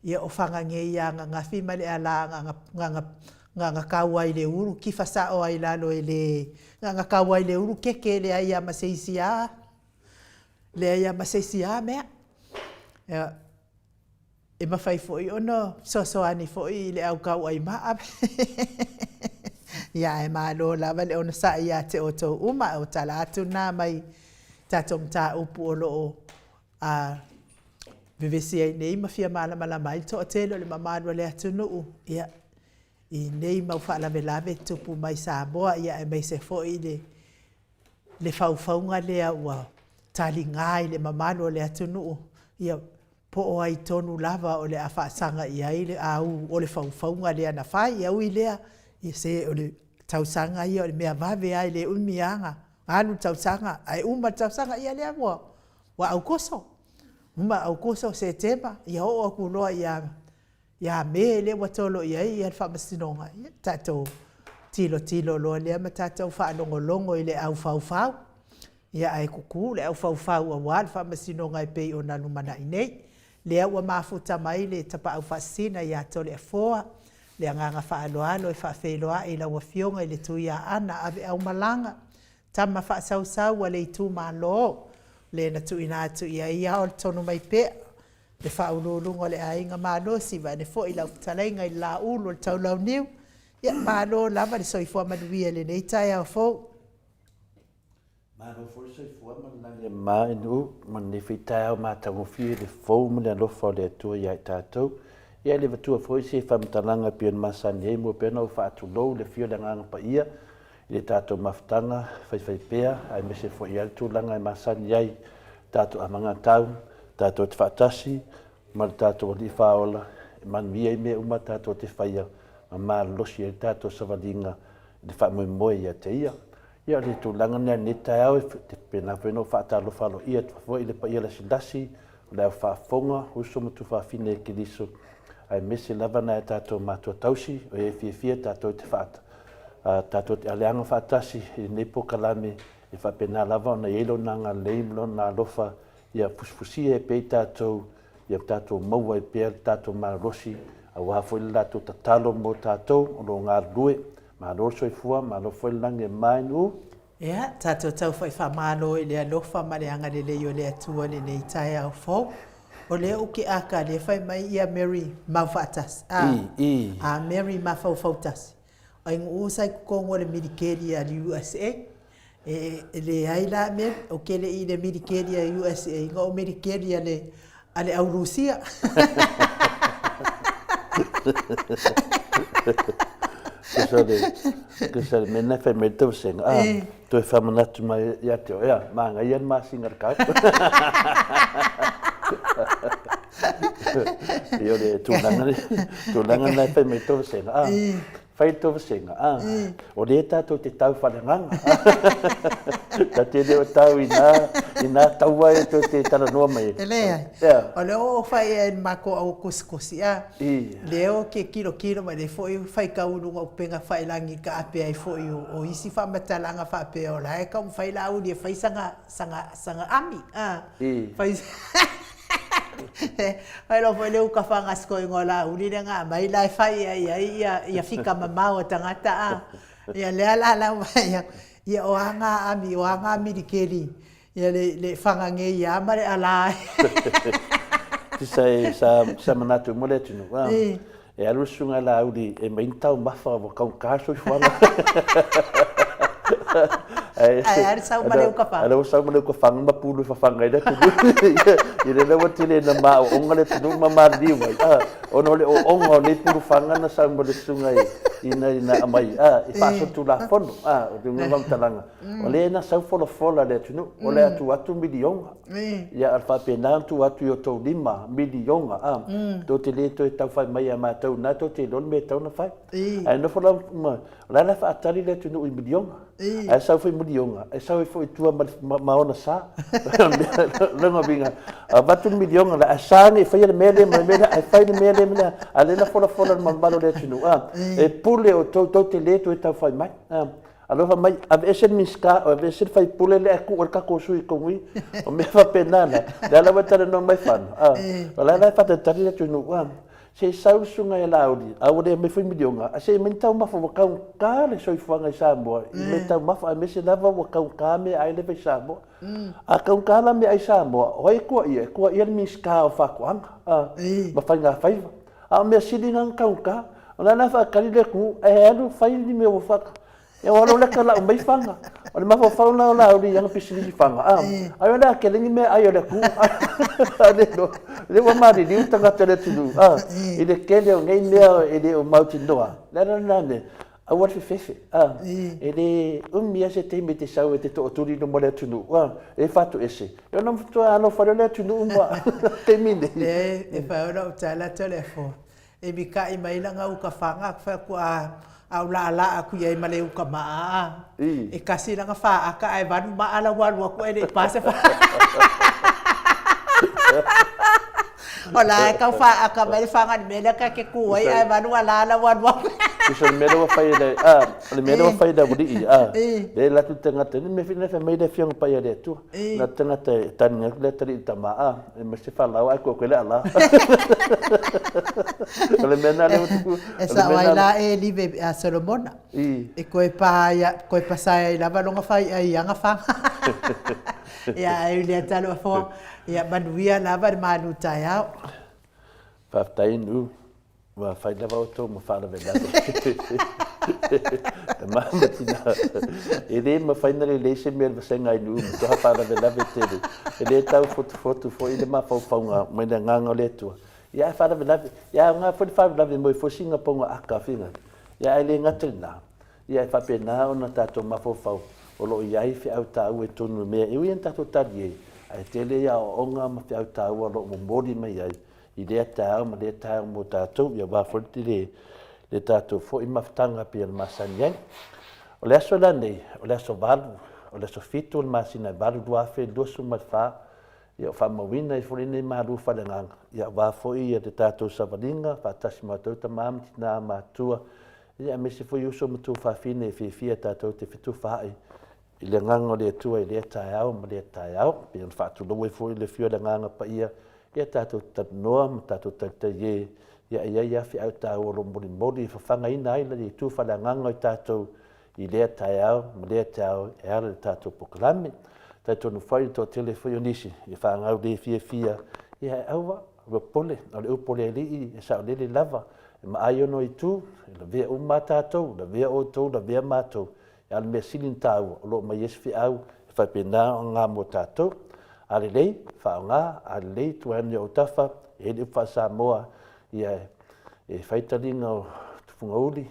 S1: Ia o fana nei lava ananafi ma le ala na na tau ai i le ulu, tifa sao ai i lalo e le... na ona tau lava i le ulu keke e leai lava ma se isi lava, leai lava ma se isi lava mea. Ia, E mafai foi ona fesoasoani foi i le au tauai maa. Ia ae malo lava le onosai ia te outou uma. O tala atu na mai tatou mataupu o lo o a vevesi ai nei ma fia malamalama ai le toatele o le mamalu o le atunuu ia i nei mau faalavelave tupu mai Samoa ia aemaise foi le le faufauga lea ua taliga i le mamalu o le atunuu ia po o ai tonu lava o le a faasaga i ai le au o le faufauga lea na fai. Ia ui lea, ia se o le tausaga ia o le mea vave lava, e le umi lava ona alu le tausaga, ae uma le tausaga, ia lea ua Aokuso, uma Aokuso, Setema, ia oo atu loa ia ia Me lea ua tolo i ai le faamasinoga, ia tatou tilotilo loa lea ma tatou faalogologo i le aufaufau, ia ae tutu le aufaufau aua le faamasinoga e pei ona lumanai nei. Lea ua mafuta mai le Tapaau Faasisina ia Toleafoa, le agaga faaaloalo e faafeiloai i lau Afioga i le Tuiaana Aveaumalaga, tama faasausau a le itumalo, le na tuuina atu i ai ao le Tonumaipea, le Faauluuluga o le Aiga Malosi, vaeane foi lau fetalaiga i le Laulu o le Taulauniu. Ia, malo lava le soifua manuia i lenei taeao fou.
S2: Malo foi le soifua ma le lagi e mama i nuu ma lenei foi taeao matagofie i le fou ma le alofa o le Atua ia i tatou. Ia e le avatua foi se faamatalaga e pei ona masani ai, mua pea ona ou faatulou i le afio o le Agaga Paia. i le tatou mafutaga faifaipea aemaise foi i a le tulaga e masani ai tatou amagatau, tatou te faatasi ma le tatou Alii Faaola e manuia ai mea uma tatou te faia ma malolosi ai le tatou savaliga i le faamoemoe ia te Ia. Ia o le tulaga lena i lenei taeao e faapena foi ona ou faatalofa aloaia atu foi i le paia lasilasi o le au faafofoga, uso ma tuafafine e Keriso, aemaise lava nai a tatou matua tausi o e fiafia tatou te faata, tatou te aleaga faatasi i lenei polokalame e faapena lava ona i ai Lona agalelei ma Lona alofa ia fusifusia ai pea i tatou, ia tatou maua ai pea le tatou malolosi aua foi le latou tatalo mo tatou o lo o galulue. Malo le soifua, malo foi le lagi e mama e Nu'u.
S1: Ia, tatou taufai faamalo i le alofa ma le agalelei o le Atua i lenei taeao fou. O lea ou ke aka lea fai mai ia Mary mau faatasi, a, a Mary mafaufau tasi. Ai nu'u sa i totonu o le milikeli a le USA. E, e leai la Mary, ou ke le i le milikeli a USA, na ou milikeli a le, a le au Rusia.
S2: Tusa le, tusa le mea lena e fai mai le tausaga, a, toe faamanatu mai ia te oe, a, manaia le masina o le kau. Ia o le tulaga, tulaga lena e fai mai le tausaga, a, Fai le tou vasega, a, o lea tatou te tau faaleagaga. Ta te le o tau i nā, i nā taua e tou te talanoa mai ai.
S1: E leai. O lea ua ou fai ai i le makou au kusikusi, a, lea ou ke kilokilo mai lea foi faitau i luga o upega failagi ka ape ai foi o isi faamatalaga faapea o la e taumafai la auli e fai saga, saga, saga ami, a, fai Fai loa foi le uka faagasiko igoa Laauli lea na aumai la e fai ai ai ia ia fika mamao a tagata a. Ia lea la la ua fai atu, ia o a ngā ami, o a ngā milikeli, ia le le fana nei lava ma le alā ai.
S2: Tusa e sa sa manatu mo le atunuu a. E alu le susuga Laauli e mai ni taumafa ua taugata le soifuaga.
S1: Ae alu sau ma le uka faga.
S2: Ae ua sau ma le uka faga ma pulu e fafaga ai le atunuu. Ia lea la ua tele ina maooga le atunuu ma maliliu ai, ona o le ooga o nei pulu faga na sau ma le susuga ina ina aumai e faasolitulafono. O le uiga o le faamatalaga, o lea na sau folafola le atunuu, o le a tuu atu miliona. Ia, a faapena ona tuu atu i outou lima miliona, a, tou te le toe tau fai mai ia matou na tou te iloa le mea e tatau ona fai. Ae nofo la ma, o la e la faatali le atunuu i miliona. Ae sau foi miliona, e sau ai foi i tua ma, ma, ma ona sa. Lona uiga, avatu le miliona la, ae sa ne i faia le mea lea ma le mea lea, ae fai le mea lea ma le mea, a lea na folafola i le mamalu o le atunuu, a, e pule outou, tou te le toe tau fai mai. A. Alofa mai, aveese le Minisita, aveese le faipule lea ae tuu ai le tatou sui i totonu i. O mea faapena la, lea la ua e talanoa mai Fano, a, o la la e faatalitali le atunuu, a, se i sau le susuga ia Laauli, a ua le aumai foi miliona, ae se i aumai ni taumafa ua taugata le soifuaga i Samoa i mea taumafa, aemaise lava ua taugata meaai lea e fai i Samoa. A taugata la meaai i Samoa, o ai e tuuaia? E tuuaia le Minisita o Faatoaga, a, ma Faigafaiva. A o mea sili na na taugata. O la na faatali le atunuu ae alu fai ni mea ua faka. Ia ua alu leka lau mai faga. O le mafaufau na o Laauli i ana pisinisi faga. A, ai o le a tele ni meaai a le atunuu. A le iloa, lea ua maliliu tagata o le atunuu, a, i le tele o nei mea e le o mautinoa. O le ala lena mea, Aua le fefefe, a, e le umi lava se taimi e te sau e te tootuli i luma o le atunuu, a, e fatoese, ia ona matua alofa lea o le atunuu ma taimi nei.
S1: Leai, e fai ona ou tala telefoni, e mika'i mai lana uka faga, fai atu, a, a ou laalaa atu i ai ma le uka maa, a, e kasi lana faata ae valu maa la ua alu atu ae le i pa se faata. O la e tau faata mai le faga i le mea lea ta te tu ai ae valu ala la ua alu atu.
S2: Tusa o le mea lea ua fai e le, a, o le mea lea ua fai e le aualii, a, lea e alu atu le tagata, le mea foi lea fai mai le Afioga Paia a le Atua, na o le tagata e tagi atu le atalii i le tama, a, e aumai se falaoa ae tuu atu ai le ala. O le mea lena lea ua tupu.
S1: E sao ai la e live a Solomona. E koe pa ia, koe pasae ai lava lona fai'a i ana faga. Ia, ae uli atu alofa. Ia manuia lava le malu taeao.
S2: Faafetai Nu, ua fai lava outou ma faalavelave. Tama ma tina, e le mafai ona lelei se mea i le vasega i Nu'u, matua faalavelave tele. E le tau fotufotu foi le mafaufauga mai le agaga o le Atua. Ia ae faalavelave, ia aoga foi le faalavelave mo ifo sina poga aka fingali. Ia ae le gata i lena. Ia, e faapena ona tatou mafaufau o lo o i ai feau taua i totonu o mea e ui lava ina tatou tali ai, ae tele ia aoaoga ma feau taua o lo o momoli mai ai i lea taeao ma lea taeao mo tatou, ia aua foi le tatou foi mafutaga e pei ona masani ai. O le aso la nei, o le aso 8, o le aso 7 o le masina e 8, 2024, ia ua faamauina ai foi lenei malu faaleagaga, ia aua foi le tatou savaliga faatasi ma outou tama ma tina matutua, ia aemaise foi uso ma tuafafine e fiafia tatou te fetufaai i le Agaga o le Atua i lea taeao ma lea taeao. E pei ona faatulou ai foi i le afio o le Agaga Paia, ia tatou talanoa ma tatou taitai e, ia e i ai lava feau taua o lo o molimoli e fafagaina ai le itu faaleagaga o tatou i lea taeao ma lea taeao e ala i le tatou polokalame. Talitonu foi i le toatele foi o nisi e fanau le fiafia, ia ae aua, aua popole, o le upu a le Alii e saolele lava, e maai ona itu, e lavea uma lava tatou, lavea outou, lavea matou, a o le mea sili ona taua, o lo o aumai ai se feau e faapena ona mo tatou. A lelei, faaaoga, a lelei, tuu ane i ou autafa, e i ai le upu faa-Samoa, ia e fai taliga o tufugauli,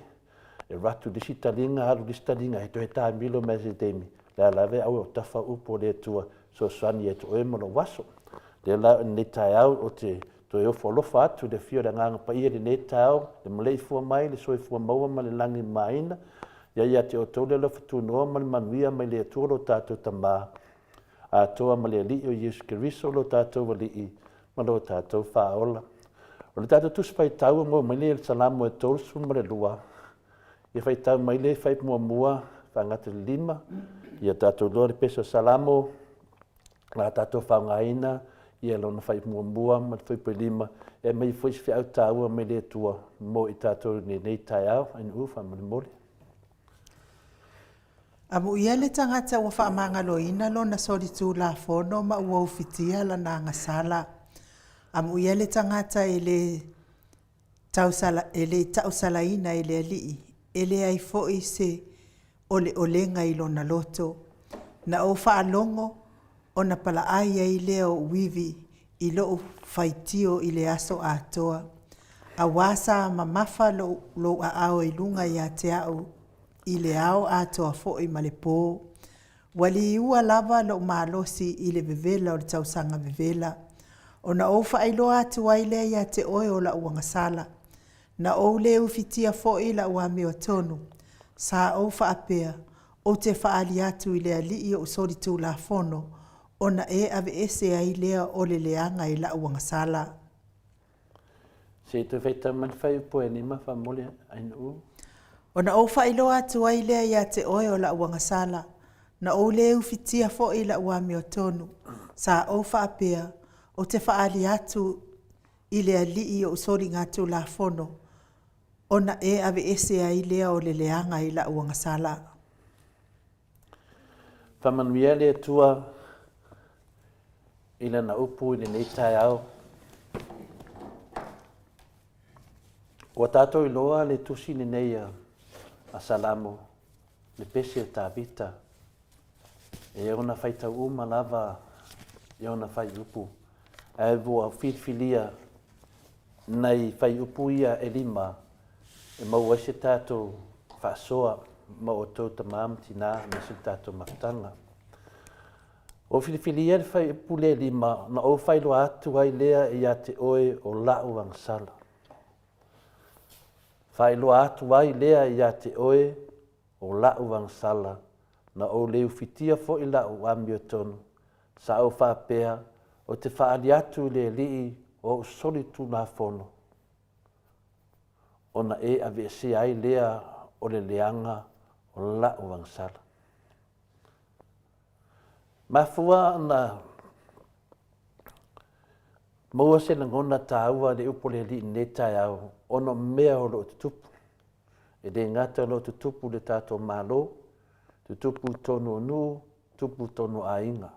S2: e alu atu le isi taliga alu le isi taliga, e toe taamilo mai lava i se taimi, o la lava e au i autafa upu a le Atua e fesoasoani ia te oe ma lou aso. O lea la i lenei taeao ou te toe ofo alofa atu i le afio o le Agaga Paia i lenei taeao, le maleifua mai i le soifua maua ma le lagi e mamaina, ia ia te outou le alofa tunoa ma le manuia mai le Atua lo tatou Tama atoa ma le Alii o Iesu Keriso lo tatou Alii ma lo tatou Faaola. O le tatou Tusi Faitau e maua mai le Salamo e 32, ia faitau mai le fuaiupu muamua faagata i le 5, ia tatou iloa le pese o Salamo, o le a tatou faaaogaina ia lona fuaiupu muamua ma le fuaiupu e 5 e aumai foi se feau taua mai le Atua mo i tatou i lenei taeao. Ainuu faamolemole.
S1: Amuia le tagata ua faamagaloina lona solitulafono ma ua ufitia lana agasala. Amuia le tagata e le tausala, e le tausalaina e le Alii, e leai foi se oleolega i lona loto. Na ou faalogo ona palaai ai lea o ou ivi i lou faitio i le aso atoa, auā sa mamafa lou, lou aao i luga ia te au i le ao atoa foi ma le pō. Ua liua lava lou malosi i le vevela o le tausaga vevela, ona ou faailoa atu ai lea ia te oe o lau agasala. Na ou le ufitia foi lau amiotonu. Sa ou faapea, ou te faaali atu i le Alii ou solitulafono, ona e aveese ai lea o le leaga i lau agasala.
S2: Se i toe faitau mai le fuaiupu e 5 faamolemole Ainuu.
S1: Ona ou faailoa atu ai lea ia te oe o lau agasala, na ou le ufitia foi lau amiotonu. Sa ou faapea, ou te faaali atu i le Alii ou soligatulafono, ona e aveese ai lea o le leaga i lau agasala.
S2: Faamanuia le Atua i Lana upu i lenei taeao. Ua tatou iloa le tusi lenei a Salamo, le pese a Tavita, e ona faitau uma lava i ona fuaiupu, ae ua filifilia nai fuaiupu ia e 5 e maua ai se tatou faasoa ma outou tama ma tina aemaise le tatou mafutaga. Ua filifilia le fuaiupu lea e 5 ona ou faailoa atu ai lea ia te oe o la'u agasala. Faailoa atu ai lea ia te oe o la'u agasala, na ou le ufitia foi la'u amiotonu, sa ou faapea, ou te faaali atu i le Alii o o'u solitulafono, ona e aveesea ai lea o le leaga o la'u agasala. Mafua ona maua se lagona taua i le upu a le Alii i lenei taeao, ona o mea o lo o tutupu. E le gata o lo o tutupu i le tatou Malo, tutupu i totonu o nuu, tutupu i totonu o aiga.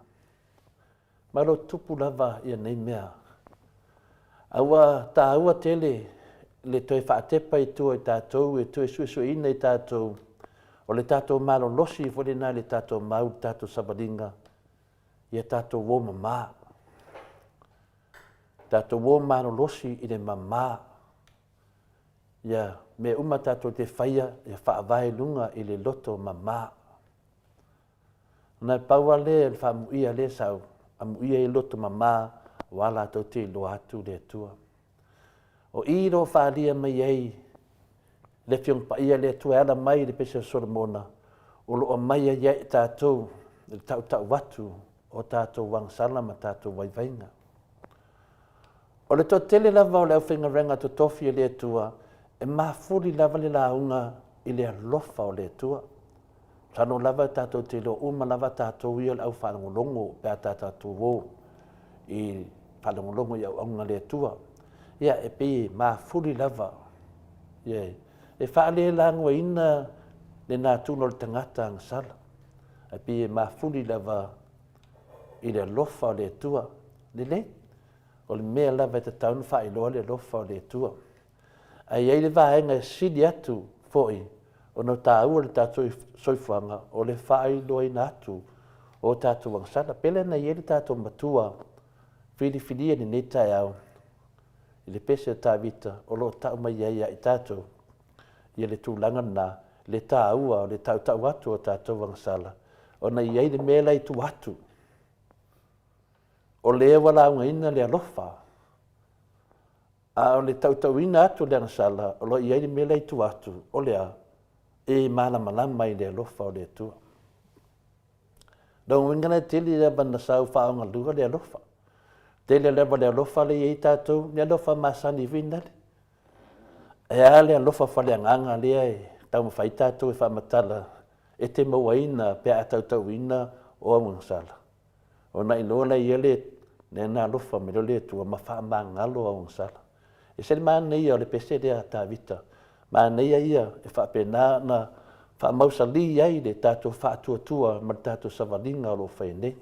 S2: Ma o lo o tutupu lava ia nei mea. A ua taua tele le toe faatepa i tua i tatou, e toe suesueina i tatou, o le tatou malolosi foi lena i le tatou mau, le tatou savaliga, ia tatou o mama. Tatou o malolosi i le mama. Ia mea uma tatou te faia ia faavae i luga i le loto mama. Ona e pau lava lea o le faamuia lea sa amuia ai loto mama aua latou te iloa atu le Atua. O i lo o faaalia mai ai le Afioga Paia a le Atua e ala mai i le pese o Solomona, o lo o aumai ai ia i tatou le tautau atu o tatou agasala ma tatou vaivaiga. O le toatele lava o le aufaigaluega totofi a le Atua, e mafuli lava le lauga i le alofa o le Atua. Masalo lava tatou te iloa uma lava tatou ia o le au faalogologo pe a tatou o i faalogologo i auauna a le Atua. Ia, e pei e mafuli lava, ia, e faalelagoaina le natura o le tagata agasala, ae pei e mafuli lava i le alofa o le Atua. Lelei, o le mea lava e tatau ona faailoa le alofa o le Atua. Ae i ai le vaega e sili atu foi ona taua i le tatou soifuaga, o le faailoaina atu o tatou agasala. Pele na i ai le tatou matua filifilia i lenei taeao i le pese o Tavita o lo o tau mai ai ia i tatou ia le tulaga lena, le taua o le tautau atu o tatou agasala, ona e i ai le mea la i tua atu, o lea ua laugaina le alofa, a o le tautauina atu o le agasala, o lo o i ai le mea la i tua atu, o le a? E malamalama i le alofa o le Atua. Lona uiga la e tele lava ina sau faaogalua le alofa. Tele lava le alofa lea e i ai tatou, le alofa masani foi nale. Ae a le alofa faaleagaga lea e taumafai ai tatou e faamatala e te mauaina pe a tautauina o au agasala, ona iloa lea ia le na alofa mai loa le Atua ma faamagalo au agasala. E ese le manaia o le pese lea a Tavita, manaia ia e faapena ona faamausali ai le tatou faatuatua ma le tatou savaliga o lo o faia nei.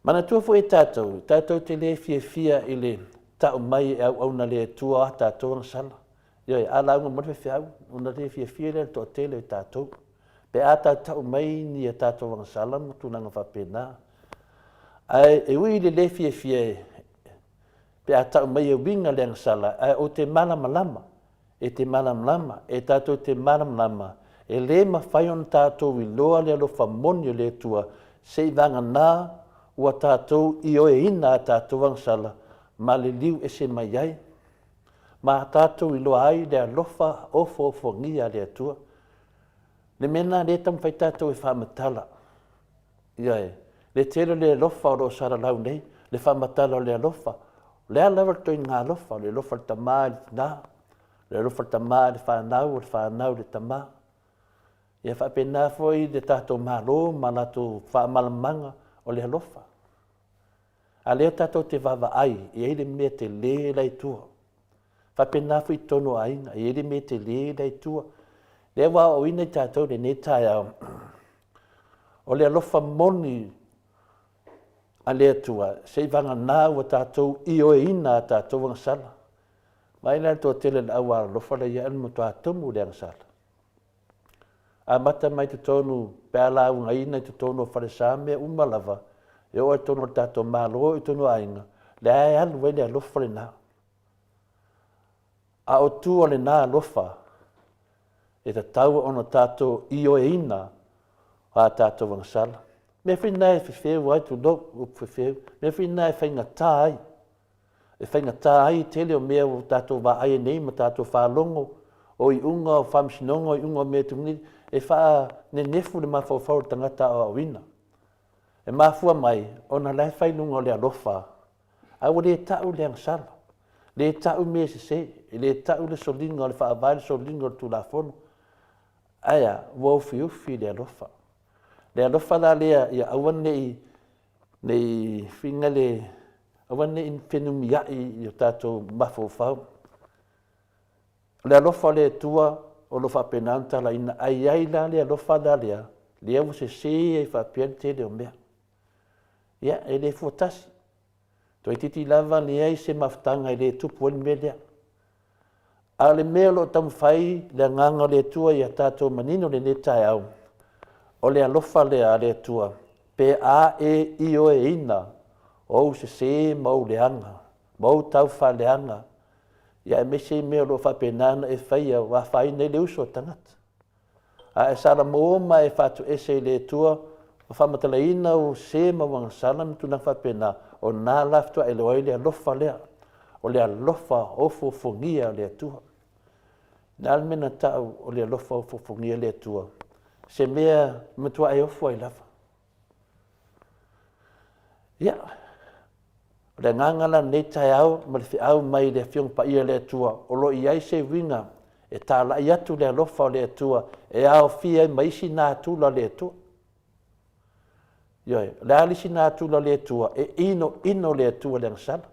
S2: Manatua foi e tatou, tatou te le fiafia i le tau mai e auauna le Atua a tatou agasala. Ioe, a lauga mai le faifeau, ona le fiafia lea o le toatele o tatou. Pe a tautau mai ni a tatou agasala ma tulaga faapena. Ae e ui i le le fiafia e, pe a tau mai e uiga le agasala, ae ou te malamalama, e te malamalama, e tatou te malamalama, e le mafai ona tatou iloa le alofa moni o le Atua seivagana ua tatou ioeina a tatou agasala ma liliu ese mai ai, ma tatou iloa ai le alofa ofoofogia a le Atua. Le mea lena lea e taumafai tatou e faamatala. Ioe. Le tele o le alofa o lo o salalau nei, le faamatala o le alofa. O le a lava le ituaiga alofa, o le alofa o le tama i le tina, o le alofa o le tama i le fanau, o le fanau i le tama. Ia faapena foi le tatou Malo ma latou faamalamalamaga o le alofa. A lea tatou te vaavaai, e i ai le mea tele la i tua. Faapena foi i totonu o aiga, e i ai le mea tele la i tua. Lea ua aoaoina i tatou i lenei taeao, o le alofa moni a le Atua, seivagana ua tatou ioeina a tatou agasala. Vaai la i le toatele o le au alolofa la e i ai, ae matua tumu i le agasala. Amata mai totonu pe a laugaina i totonu o falesa mea uma lava, e oo lava i totonu o le tatou Malo, oo i totonu o aiga, lea e alu ai le alofa lena. A o tua o lena alofa, e tatau ona tatou ioeina a tatou agasala. Mea foi na e fefeu ai, tulou, upu fefeu, mea foi na e faigata ai. E faigata ai le tele o mea ua tatou vaai ai nei ma tatou faalogo, o iuga o faamasinoga, o iuga o mea e faanenefu le mafaufau o le tagata aoaoina. E mafua mai ona o la e fai i luga o le alofa, ae ua le tau le agasala, le tau mea sese, e le tau le soliga o le faavae, le soliga o le Tulafono. Ae a? Ua ufiufi le alofa. Le alofa la lea ia aua ne i ne i whina le aua ne i fenumiai i o tatou mafaufau. O le alofa o le Atua o lo o faapena ona talaina, ae i ai la le alofa la lea, lea ua sese ai faapea le tele o mea. Ia, e le fua tasi. Toeitiiti lava leai se mafutaga e le tupu ai le mea lea. A o le mea o lo o taumafai le Agaga o le Atua ia tatou manino i lenei taeao, o le alofa lea a le Atua, pe a e ioeina ou sese ma ou leaga, ma ou taufaaleaga. Ia aemaise i mea o lo o faapena ona e faia ua afaina ai le uso a tagata. A e salamo ma e faatuese i le Atua ma faamatalaina ou se ma ou agasala ma tulaga faapena, o na la faatoa e iloa ai le alofa lea, o le alofa ofoofogia o le Atua. O le a le mea na tau o le alofa ofoofogia o le Atua? Se mea e matua e ofo ai lava. Ia, o le agaga la lenei taeao ma le feau mai le Afioga Paia a le Atua, o lo o i ai se uiga e talai atu le alofa o le Atua e aofia ai ma isi natura a le Atua. Ioe, o le a le isi natura a le Atua? E inoino le Atua i le agasala.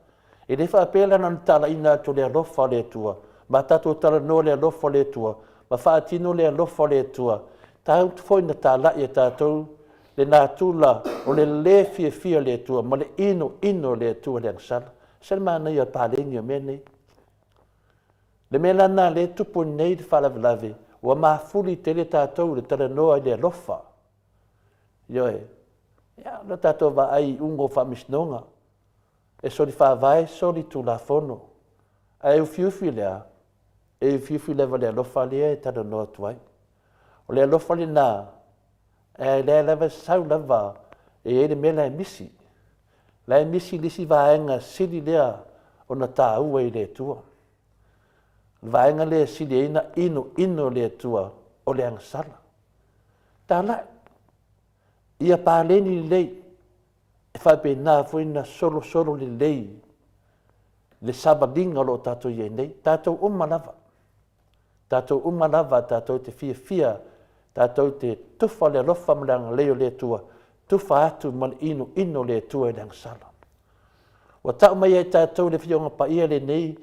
S2: E le faapea la na ona talaiina atu o le alofa o le Atua, ma tatou talanoa i le alofa o le Atua, ma faatino le alofa o le Atua. Tatou foi na talai e tatou le natura o le lē fiafia o le Atua ma le inoino o le Atua i le agasala. E ese le manaia o le paleni o mea nei. Le mea la lena o lea e tupu nei le faalavelave, ua mafuli tele tatou i le talanoa i le alofa. Ioe. Ia, o le tatou vaai i iuga o faamasinoga, e soli faavae, soli tulafono. Ae ufiufi le a? E ufiufi lava i le alofa lea e talanoa atu ai. O le alofa lena, ae lea lava e sau lava e i ai le mea la e misi. La e misi le isi vaega sili lea ona taua i le Atua. O le vaega lea e sili ai ona inoino le Atua, o le agasala. Talai, ia paleni lelei, e faapena foi ona solosolo lelei le savaliga o lo o tatou i ai nei, tatou uma lava. Tatou uma lava tatou te fiafia, tatou te tufa le alofa ma le agalelei o le Atua, tufa atu ma le inoino o le Atua i le agasala. Ua tau mai ia i tatou le Afioga Paia lenei,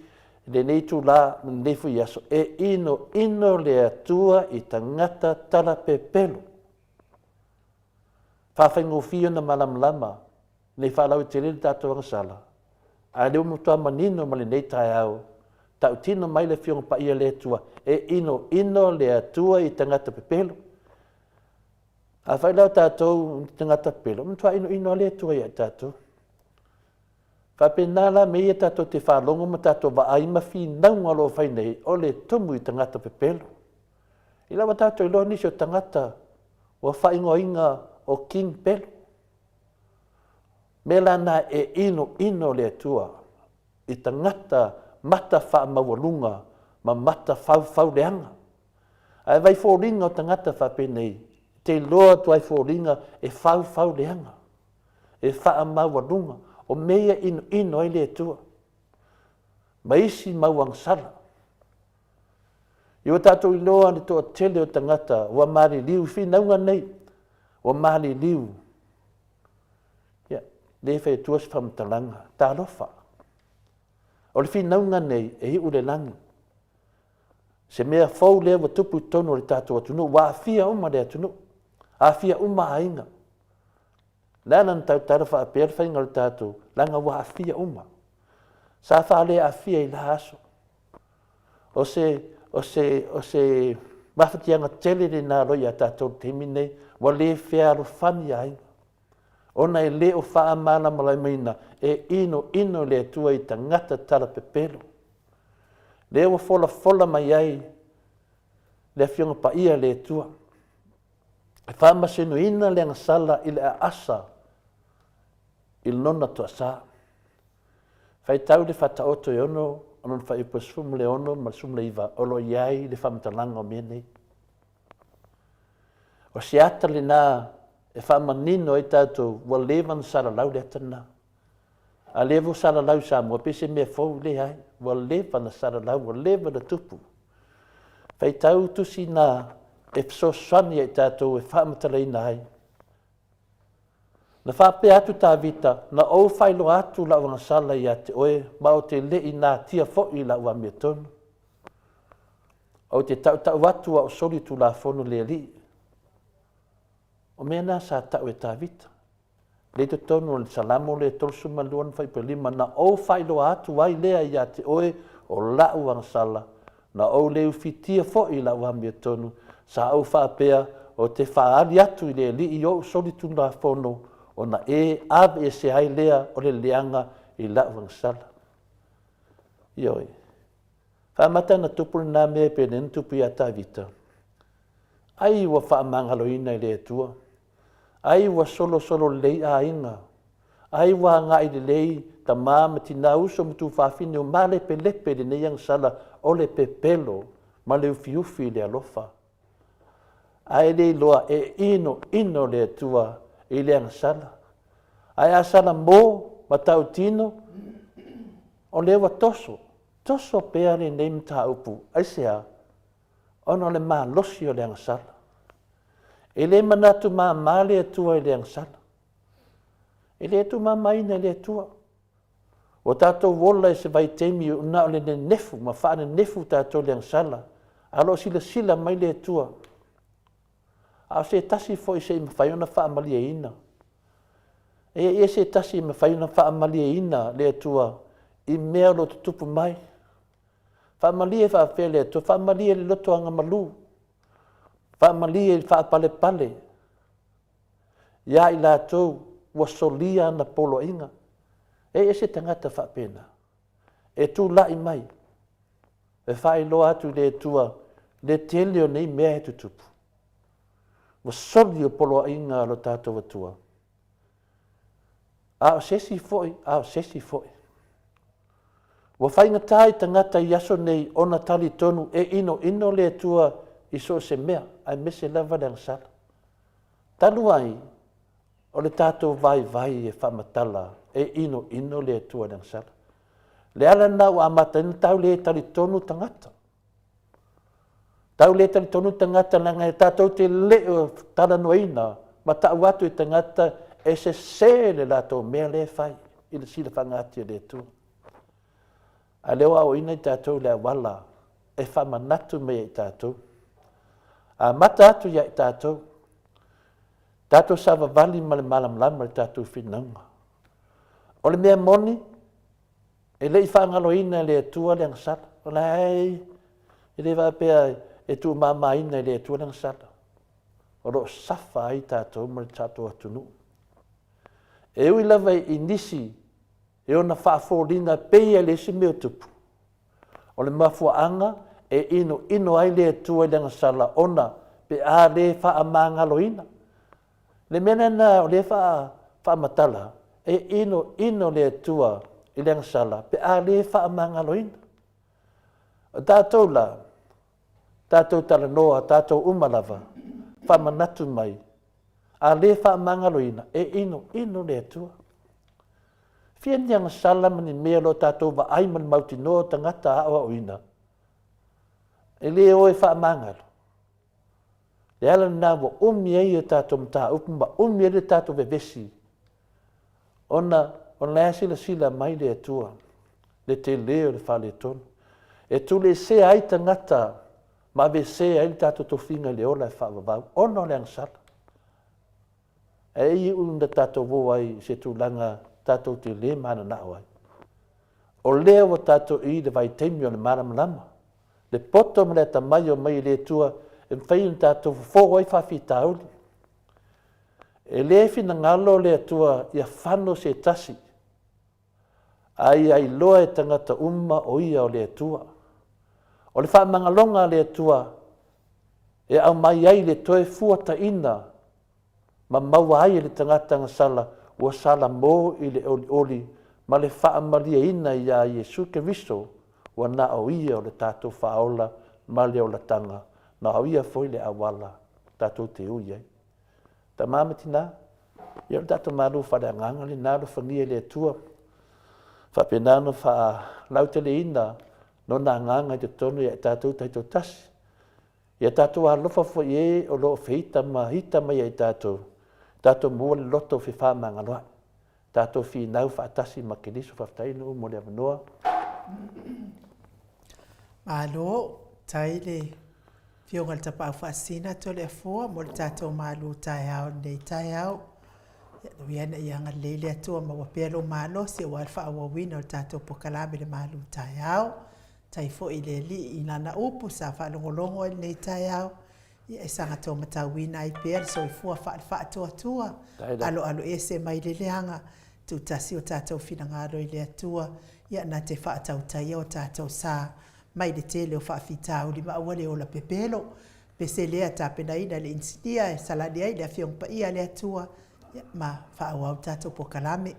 S2: lenei itula ma lenei foi aso, e inoino le Atua i tagata talapepelo. Faafaigofie ona malamalama nei faalauaitele le tatou agasala, a o lea ua matua manino ma lenei taeao, tautino mai le Afioga Paia a le Atua, e inoino le Atua i tagata pepelo. Afai la o tatou tagata pepelo, e matua inoino lava le Atua ia i tatou. Faapena la mea ia tatou te faalogo ma tatou vaai ma finauga o lo o fai nei, o le tumu i tagata pepelo. I la ua tatou iloa nisi o tagata ua faaigoaina o King Pelo. Mea la na e inoino le Atua i tagata mata faamaualuga ma mata faufauleaga. Ae vai foliga o tagata faapenei, te iloa atu ai foliga e faufauleaga, e faamaualuga, o mea ia e inoino ai le Atua ma isi mau agasala. Ia ua tatou iloa le toatele o tagata ua maliliu i finauga nei, ua maliliu. Ia, le fai atua se faamatalaga, talofa. O le finauga nei e iu i le lagi. Se mea fou lea ua tupu i totonu o le tatou atunuu, ua aafia uma le atunuu, aafia uma aiga. Le ala na tautala faapea le faiga o le tatou, leaga ua aafia uma. Sa faaleaafia i la aso. O se, o se, o se mafatiaga tele lena loa ia tatou i le taimi lenei, ua le fealofani aiga. Ona e le o faamalamalamaina e inoino le Atua i tagata talapepelo. Lea ua folafola mai ai le Afioga Paia a le Atua, e faamasinoina le agasala i le aasa i lona toasa. Faitau le Faataoto e ono o lona fuaiupu e 16 ma le 19 o lo o i ai le faamatalaga o mea nei. O se ata lena e faamanino ai tatou ua leva ona salalau le ata lena. A lea ua salalau i Samoa pei se mea fou, leai, ua leva ona salalau, ua leva ona tupu. Faitau tusi na e fesoasoani ia i tatou e faamatalaina ai. Na faapea atu Tavita, Na ou faailoa atu lau agasala ia te oe, ma ou te le i natia foi i lau amiotonu. Ou te tautau atu a o soli tulafono le Alii. O mea na sa tau e Tavita. Lea i totonu o le Salamo lea 32 na 5, na ou faailoa atu ai lea ia te oe o la'u agasala, na ou le ufitia foi i la'u amiotonu, sa ou faapea, ou te faaali atu i le Alii i o'u solitulafono, ona e aveesea ai lea o le leaga i la'u agasala. Ioe. Faamata ona tupu lena mea e pei ona tupu ia Tavita. Ai ua faamagaloina e le Atua. Ai ua solosolo lelei aiga. Ai ua agai lelei tama ma tina, uso ma tuafafine ua malepelepe i lenei agasala o le pepelo ma le ufiufi i le alofa. Ae le iloa e inoino le Atua i le agasala. Ae a salamo ma tautino, o lea ua toso, toso pea lenei mataupu. Aisea? Ona o le malosi o le agasala. E le manatu mama le Atua i le agasala. E le tuumamaina e le Atua. Ua tatou ola i se vaitaimi na o le nenefu ma faanenefu tatou i le agasala, a o lo o silasila mai le Atua. A o se tasi foi se i mafai ona faamalieina. E i ai se tasi e mafai ona faamalieina le Atua i mea o lo o tutupu mai. Faamalie faapea le Atua, faamalie i le loto agamalu, faamalie i le faapalepale ia i latou ua solia ana poloaiga. E i ai se tagata faapena e tulai mai e faailoa atu i le Atua le tele o nei mea e tutupu. Ua soli o poloaiga a lo tatou Atua. A o se isi foi, a o se isi foi. Ua faigata i tagata i aso nei ona talitonu e inoino le Atua i so o se mea, aemaise lava le agasala. Talu ai, o le tatou vaivai e faamatala e inoino le Atua i le agasala. Le ala lena ua amata ai ona tau le talitonu tagata. Tau le talitonu tagata leaga e tatou te le o talanoaina ma tau atu i tagata e sese le latou mea lea e fai i le silafaga ati e le Atua. A lea ua aoaoina i tatou i le auala e faamanatu mai ai i tatou. Amata atu ia i tatou, tatou savavali ma le malamalama i le tatou finauga. O le mea moni, e le i faagaloina e le Atua le agasala. O la e, e le faapea e tuumamaina e le Atua le agasala. O lo o safa ai tatou ma le tatou atunuu. E ui lava i nisi e ona faafoliga pei e le isi mea o tupu. O le mafuaaga e inoino ai le Atua i le agasala ona pe a le faamagaloina. Le mea lena o lea faamatala, e inoino le Atua i le agasala pe a le faamagaloina. O tatou la, tatou talanoa, tatou uma lava, faamanatu mai, a le faamagaloina, e inoino le Atua. Fia ni agasala ma ni mea o lo o tatou vaai ma le mautinoa o tagata aoaoina, e le o e faamagalo. Le ala lena ua umi ai a tatou mataupu ma umi ai le tatou vevesi, ona o la e silasila mai le Atua, le tele o le faaletonu. E tulesea ai tagata ma avesea ai le tatou tofiga i le ola e faavavau, ona o le agasala. Ae iu ina tatou o ai i se tulaga tatou te le mananao ai. O lea ua tatou i le vaitaimi o le malamalama, le poto ma le atamai o mai e le Atua e mafai ona tatou fofo ai faafitauli. E le finagalo le Atua ia fano se tasi, a ia iloa e tagata uma o ia o le Atua. O le faamagaloga a le Atua e aumai ai le toe fuataina ma maua ai e le tagata agasala ua salamo i le olioli ma le faamalieina iā Iesu Keriso, ua na o Ia o le tatou Faaola ma le olataga, na o Ia foi le auala tatou te ui ai. Tama ma tina, ia o le tatou malu faaleagaga lena, alofagia e le Atua, faapena ona faalauteleina Lona agaga i totonu ia i tatou taitoatasi. Ia tatou alofa foi e o lo o feita ma ita mai ia i tatou, tatou maua le loto fefaamagaloa'i, tatou finau faatasi ma Keriso. Faafetai Nuu mo le avanoa.
S1: Malo, tai le Afioga i le Tapaau Faasisina Toleafoa mo le tatou malu taeao i lenei taeao. Ia ui ina ia agalelei le Atua maua pea lou malosi aua le faaauauina o le tatou polokalame i le malu taeao. Tai foi i le Alii i lana upu sa faalogologo ai i lenei taeao, ia e saga taumatauina ai pea le soifua faale-faatuatua, aloaloese mai le leaga, tuutasi o tatou finagalo i le Atua, ia na te faatautaia o tatou sa. mai le tele o faafitauli ma aua le ola pepelo. Pese lea tapenaina e le inisinia e salani ai le Afioga Paia a le Atua ma faaauau le tatou polokalame.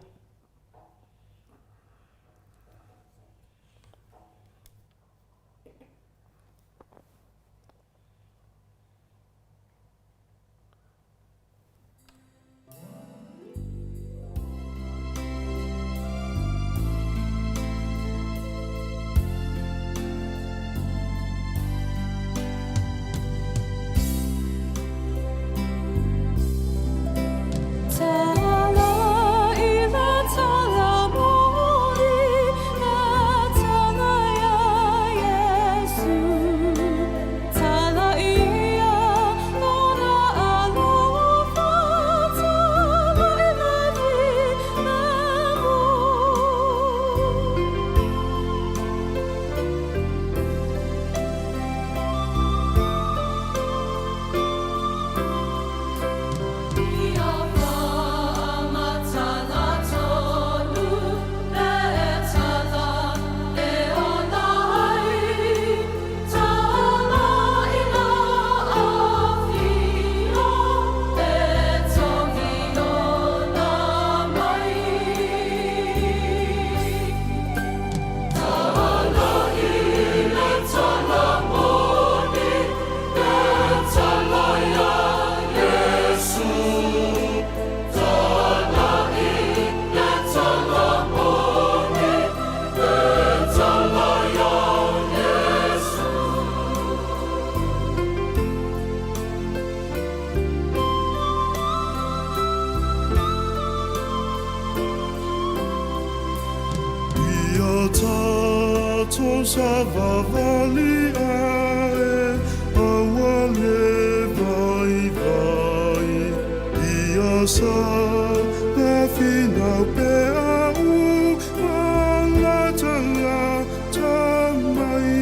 S3: Ia tatou savavali ae, aua le vaivai. Ia sa finau pea u malatalata mai.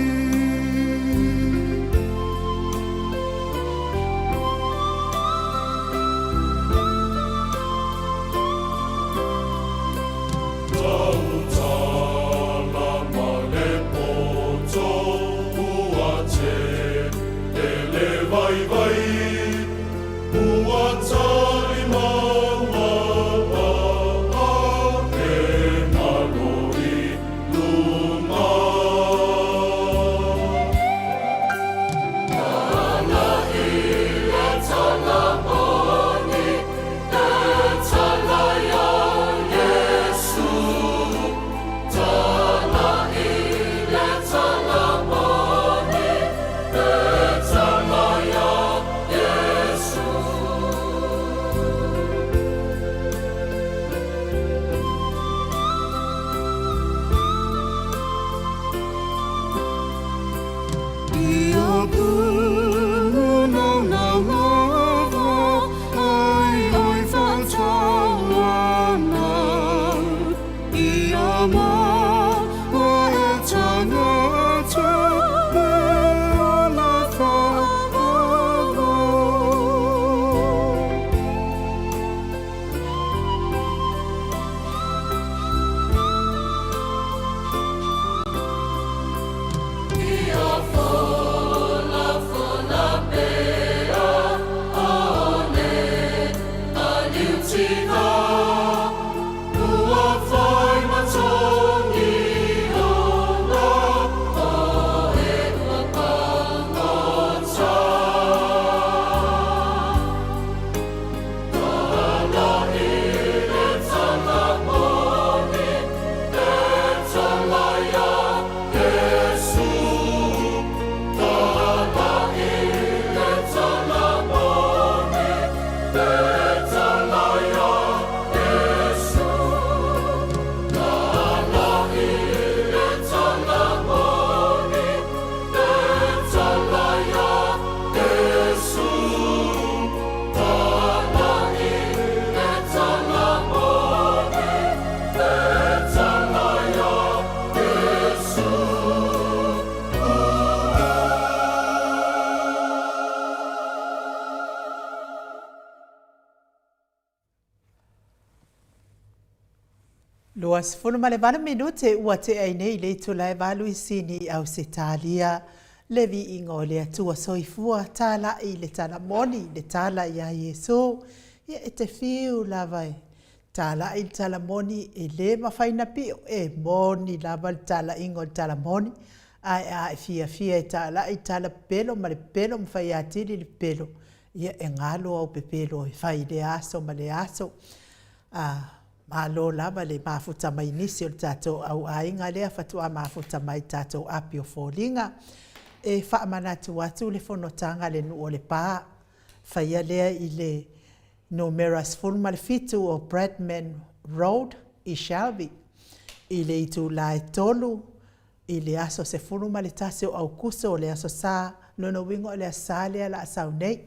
S3: Ia punaunau lava ai oi faatauana. Ia maua e tagata le ola faaalo.
S1: 28 minute ua tea ai nei i le itula e valu i Sini i Ausetalia. Le viiga o le Atua soifua talaʻi i le tala moni, le tala iā Iesu. Ia e te fiu lava e talaʻi le tala moni, e le mafai na pio, e moni lava le talaʻiga o le tala moni. Ae a e fiafia e talaʻi le tala pepelo ma le pepelo ma fai atili le pepelo, ia e galo au pepelo e fai i lea aso ma lea aso. A malo lava le mafuta mai nisi o le tatou au aiga lea faatoa mafuta mai i le tatou api o foliga. E faamanatu atu le fonotaga a le nuu o Lepa, faia lea i le numera 17 o Bradman Road i Shelby i le itula e 3 i le aso 11 o Aukuso, o le Aso Sa, lona uiga o le Aso Sa lea o le a sau nei.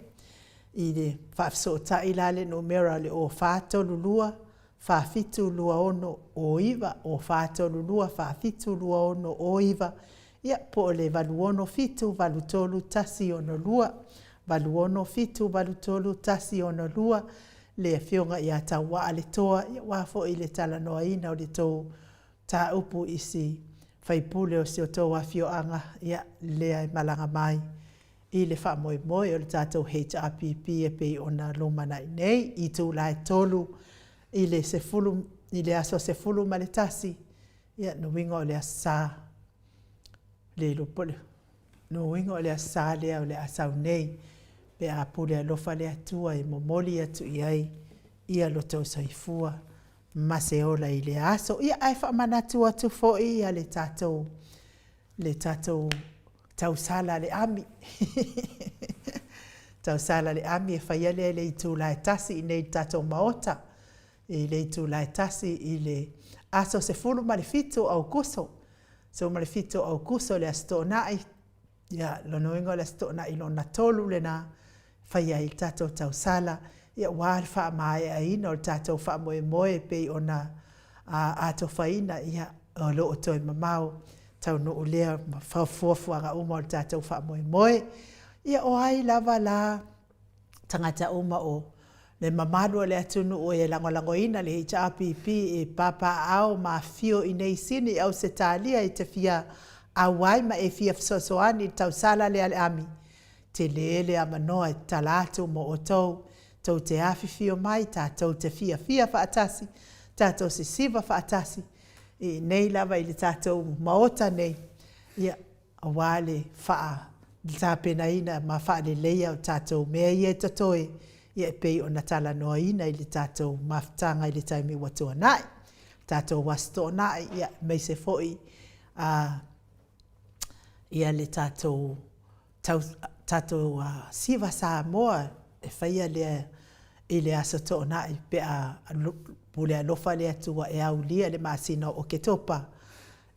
S1: I le faafesootai la le numera o le 0432 4726 09, 0432 4726 09, ia po o le 867 83 162, 867 83 162, le Afioga ia Tauaa Letoa, ia aua foi le talanoaina o le tou mataupu i si faipule o si o outou afioaga, ia, lea e malaga mai i le faamoemoe o le tatou HRPP e pei ona lumanai nei, i itula e 3 i le 10, i le aso 11, ia, lona uiga o le Aso Sa, le iloa po o le, lona uiga o le Aso Sa lea o le a sau nei, pe a pule alofa le Atua e momoli atu i ai ia lo outou soifua ma se ola i lea aso. Ia, ae faamanatu atu foi ia le tatou, le tatou tausala a le ami. Tausala a le ami e faia lea i le itula e 1 i inei i le tatou Maota, i le itula e 1 i le aso 17 o Aukuso, 17 o Aukuso le Aso Toonai, Ia, lona uiga o le Aso Toonai lona tolu lena e fai ai le tatou tausala, ia aua le faamaeaina o le tatou faamoemoe e pei ona atofaina, ia, o lo o toe mamao taunuu lea ma fuafuaga uma o le tatou faamoemoe. Ia, o ai lava la tagata uma o le mamalu o le atunuu e lagolagoina le HRPP e papaaao ma afifio i nei Sini i Ausetalia e te fia auai ma e fia fesoasoani i le tausala lea a le ami, tele le avanoa e tatala atu mo outou, tou te afifio mai, tatou te fiafia faatasi, tatou sisiva faatasi i inei lava i le tatou Maota nei, ia, aua le tapenaina ma faaleleia o tatou mea ia e totoe, ia e pei ona talanoaina i le tatou mafutaga i le taimi ua tuanai, tatou Aso Toonai, ia aemaise foi a ia le tatou tau, tatou Siva Samoa e faia lea i le Aso Toonai pe a pule alofa le Atua e aulia le masina o Oketopa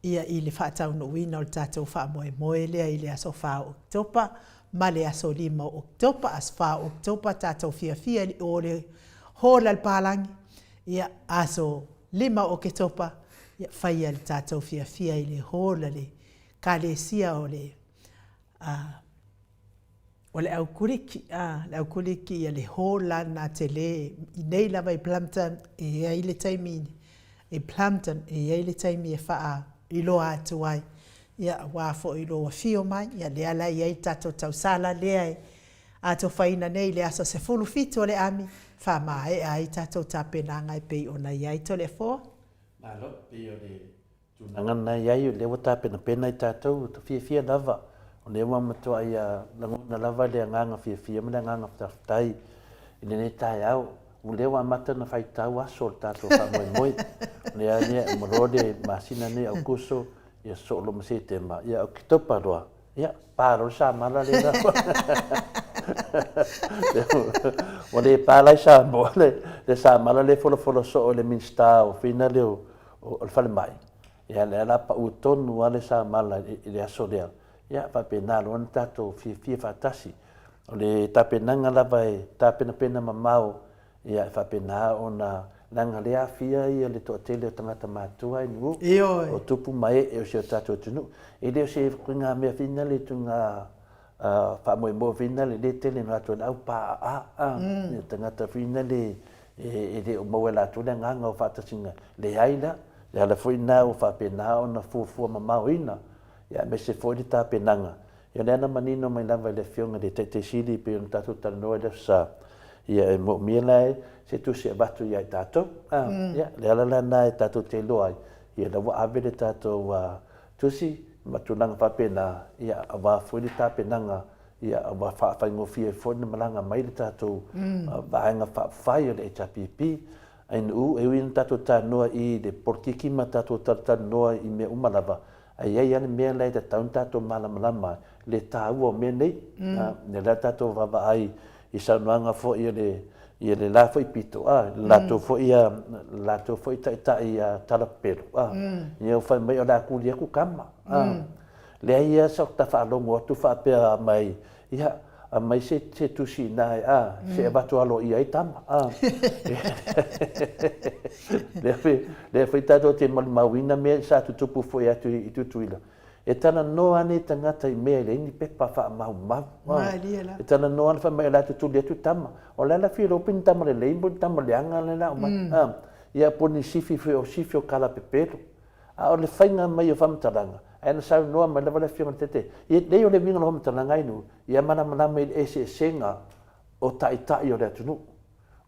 S1: ia i le faataunuuina o le tatou faamoemoe lea i le aso 4 o Oketopa ma le aso 5 o Oketopa. Aso 4 o Oketopa tatou fiafia i o le hall a le palagi, ia aso 5 o Oketopa ia faia le tatou fiafia i le hall a le kalesia o le a O le au Kuliki, a, le au Kuliki ia le hall la lena tele i nei lava i Plumpton, e i ai le taimi i Plumpton, e i ai le taimi e faailoa atu ai, ia aua foi lou afio mai, ia lea la e i ai le tatou tausala lea e atofaina nei i le aso 17 o le ami, faamaea ai tatou tapenaga e pei ona i ai Toleafoa.
S2: Malo, pei o le Tulaga na i ai, o lea ua tapenapena i tatou, e fiafia lava, o lea ua matuai lagona lava le agaga fiafia ma le agaga faafetai i lenei taeao. O lea ua amata ona faitau aso o le tatou faamoemoe. O lea lea e uma loa le masina nei Aukuso, ia sosoo loa ma Setema, ia Oketopa loa, ia pa loa le samala lea. Ua le pa la i Samoa le samala lea e folafola soo e le Minisita o fina lea o o le falemai, ia lea la pau tonu lava le samala i le aso lea, ia faapena loa ona tatou fiafia faatasi. O le tapenaga lava e tapenapena mamao, ia e faapena ona leaga lea aafia ia le toatele o tagata matutua i nuu, o tupu ma ee o si o tatou atunuu. E le o se ituaiga mea foi lea ituaiga faamoemoe foi lea le tele ona o atu ai le au paaaa, tagata foi lea e le o maua e latou le agaga o faatasiga. Leai la. Le ala foi lena ua faapena ona fuafua mamaoina, ia aemaise foi le tapenaga. Ia o lea na manino mai lava e le Afioga i le Taitai Sili e pei ona tatou talanoa i le Aso Sa, ia e moomia la se tusi e avatu ia i tatou. A, ia, le ala la lena e tatou te iloa ai, ia la ua ave le tatou tusi ma tulaga faapena, ia aua foi le tapenaga, ia ua faafaigofie ai foi ona malaga mai le tatou Vaega Faaupufai o le HRPP. Ainu, e ui ina tatou talanoa i le polokiki ma tatou talatalanoa i mea uma lava, ae i ai lava le mea la e tatau ona tatou malamalama ai, le taua o mea nei. Lea la tatou vaavaai i saunoaga foi a le ia le la foi pito, a, le latou foi a, le latou foi taitai a talapepelo, a, ia ua fai mai o le a tuli atu tama, a. Leai lava sa ou faalogo atu faapea mai, ia, aumai se se tusi i ina a, se i avatu aloaia ai tama, a. Lea foi, lea foi tatou te malimauina mea sa tutupu foi atu i Tutuila. E talanoa lava nei tagata i mea e leai ni pepa faamaumau, a. E talanoa lava fai mai o le a tutuli atu tama. O le a la fia iloa pe ni tama lelei po o ni tama leaga lea o le a aumai, a. Ia po o ni sifi foi o sifi o kalapepelo. A o le faiga mai o faamatalaga, ae na saunoa mai lava le Afioga i le Taitai, ia leai o le uiga o le faamatalaga ai nuu, ia malamalama i le eseesega o taitai o le atunuu.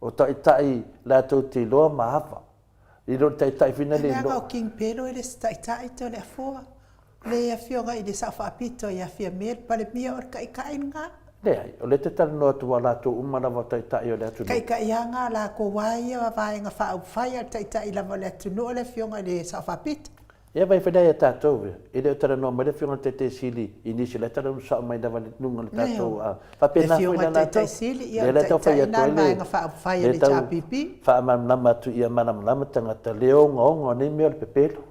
S2: O taitai latou te iloa ma ava, i lo le taitai foi lea le
S1: iloa. Leaga o King Pelo e le se taitai to le afoa. Le Afioga i le Sao Faapito ia Fiame le Palemia o le taitai lena.
S2: Leai, o lea e te talanoa atu aua latou uma lava o taitai o le atunuu.
S1: Taitaiaga a latou a ia vaega faaupufai a o le taitai lava o le atunuu o le Afioga i le Sao Faapito.
S2: Ia vaai foi la ia tatou e, e le o talanoa mai le Afioga i le Taitai Sili i nisi o la e talanoa sao mai lava i luga o le tatou a faapena foi la latou.
S1: Lea la e tau fai atu ai le,
S2: lea e tau faamalamalama atu ia malamalama tagata le ogaoga o nei mea o le pepelo.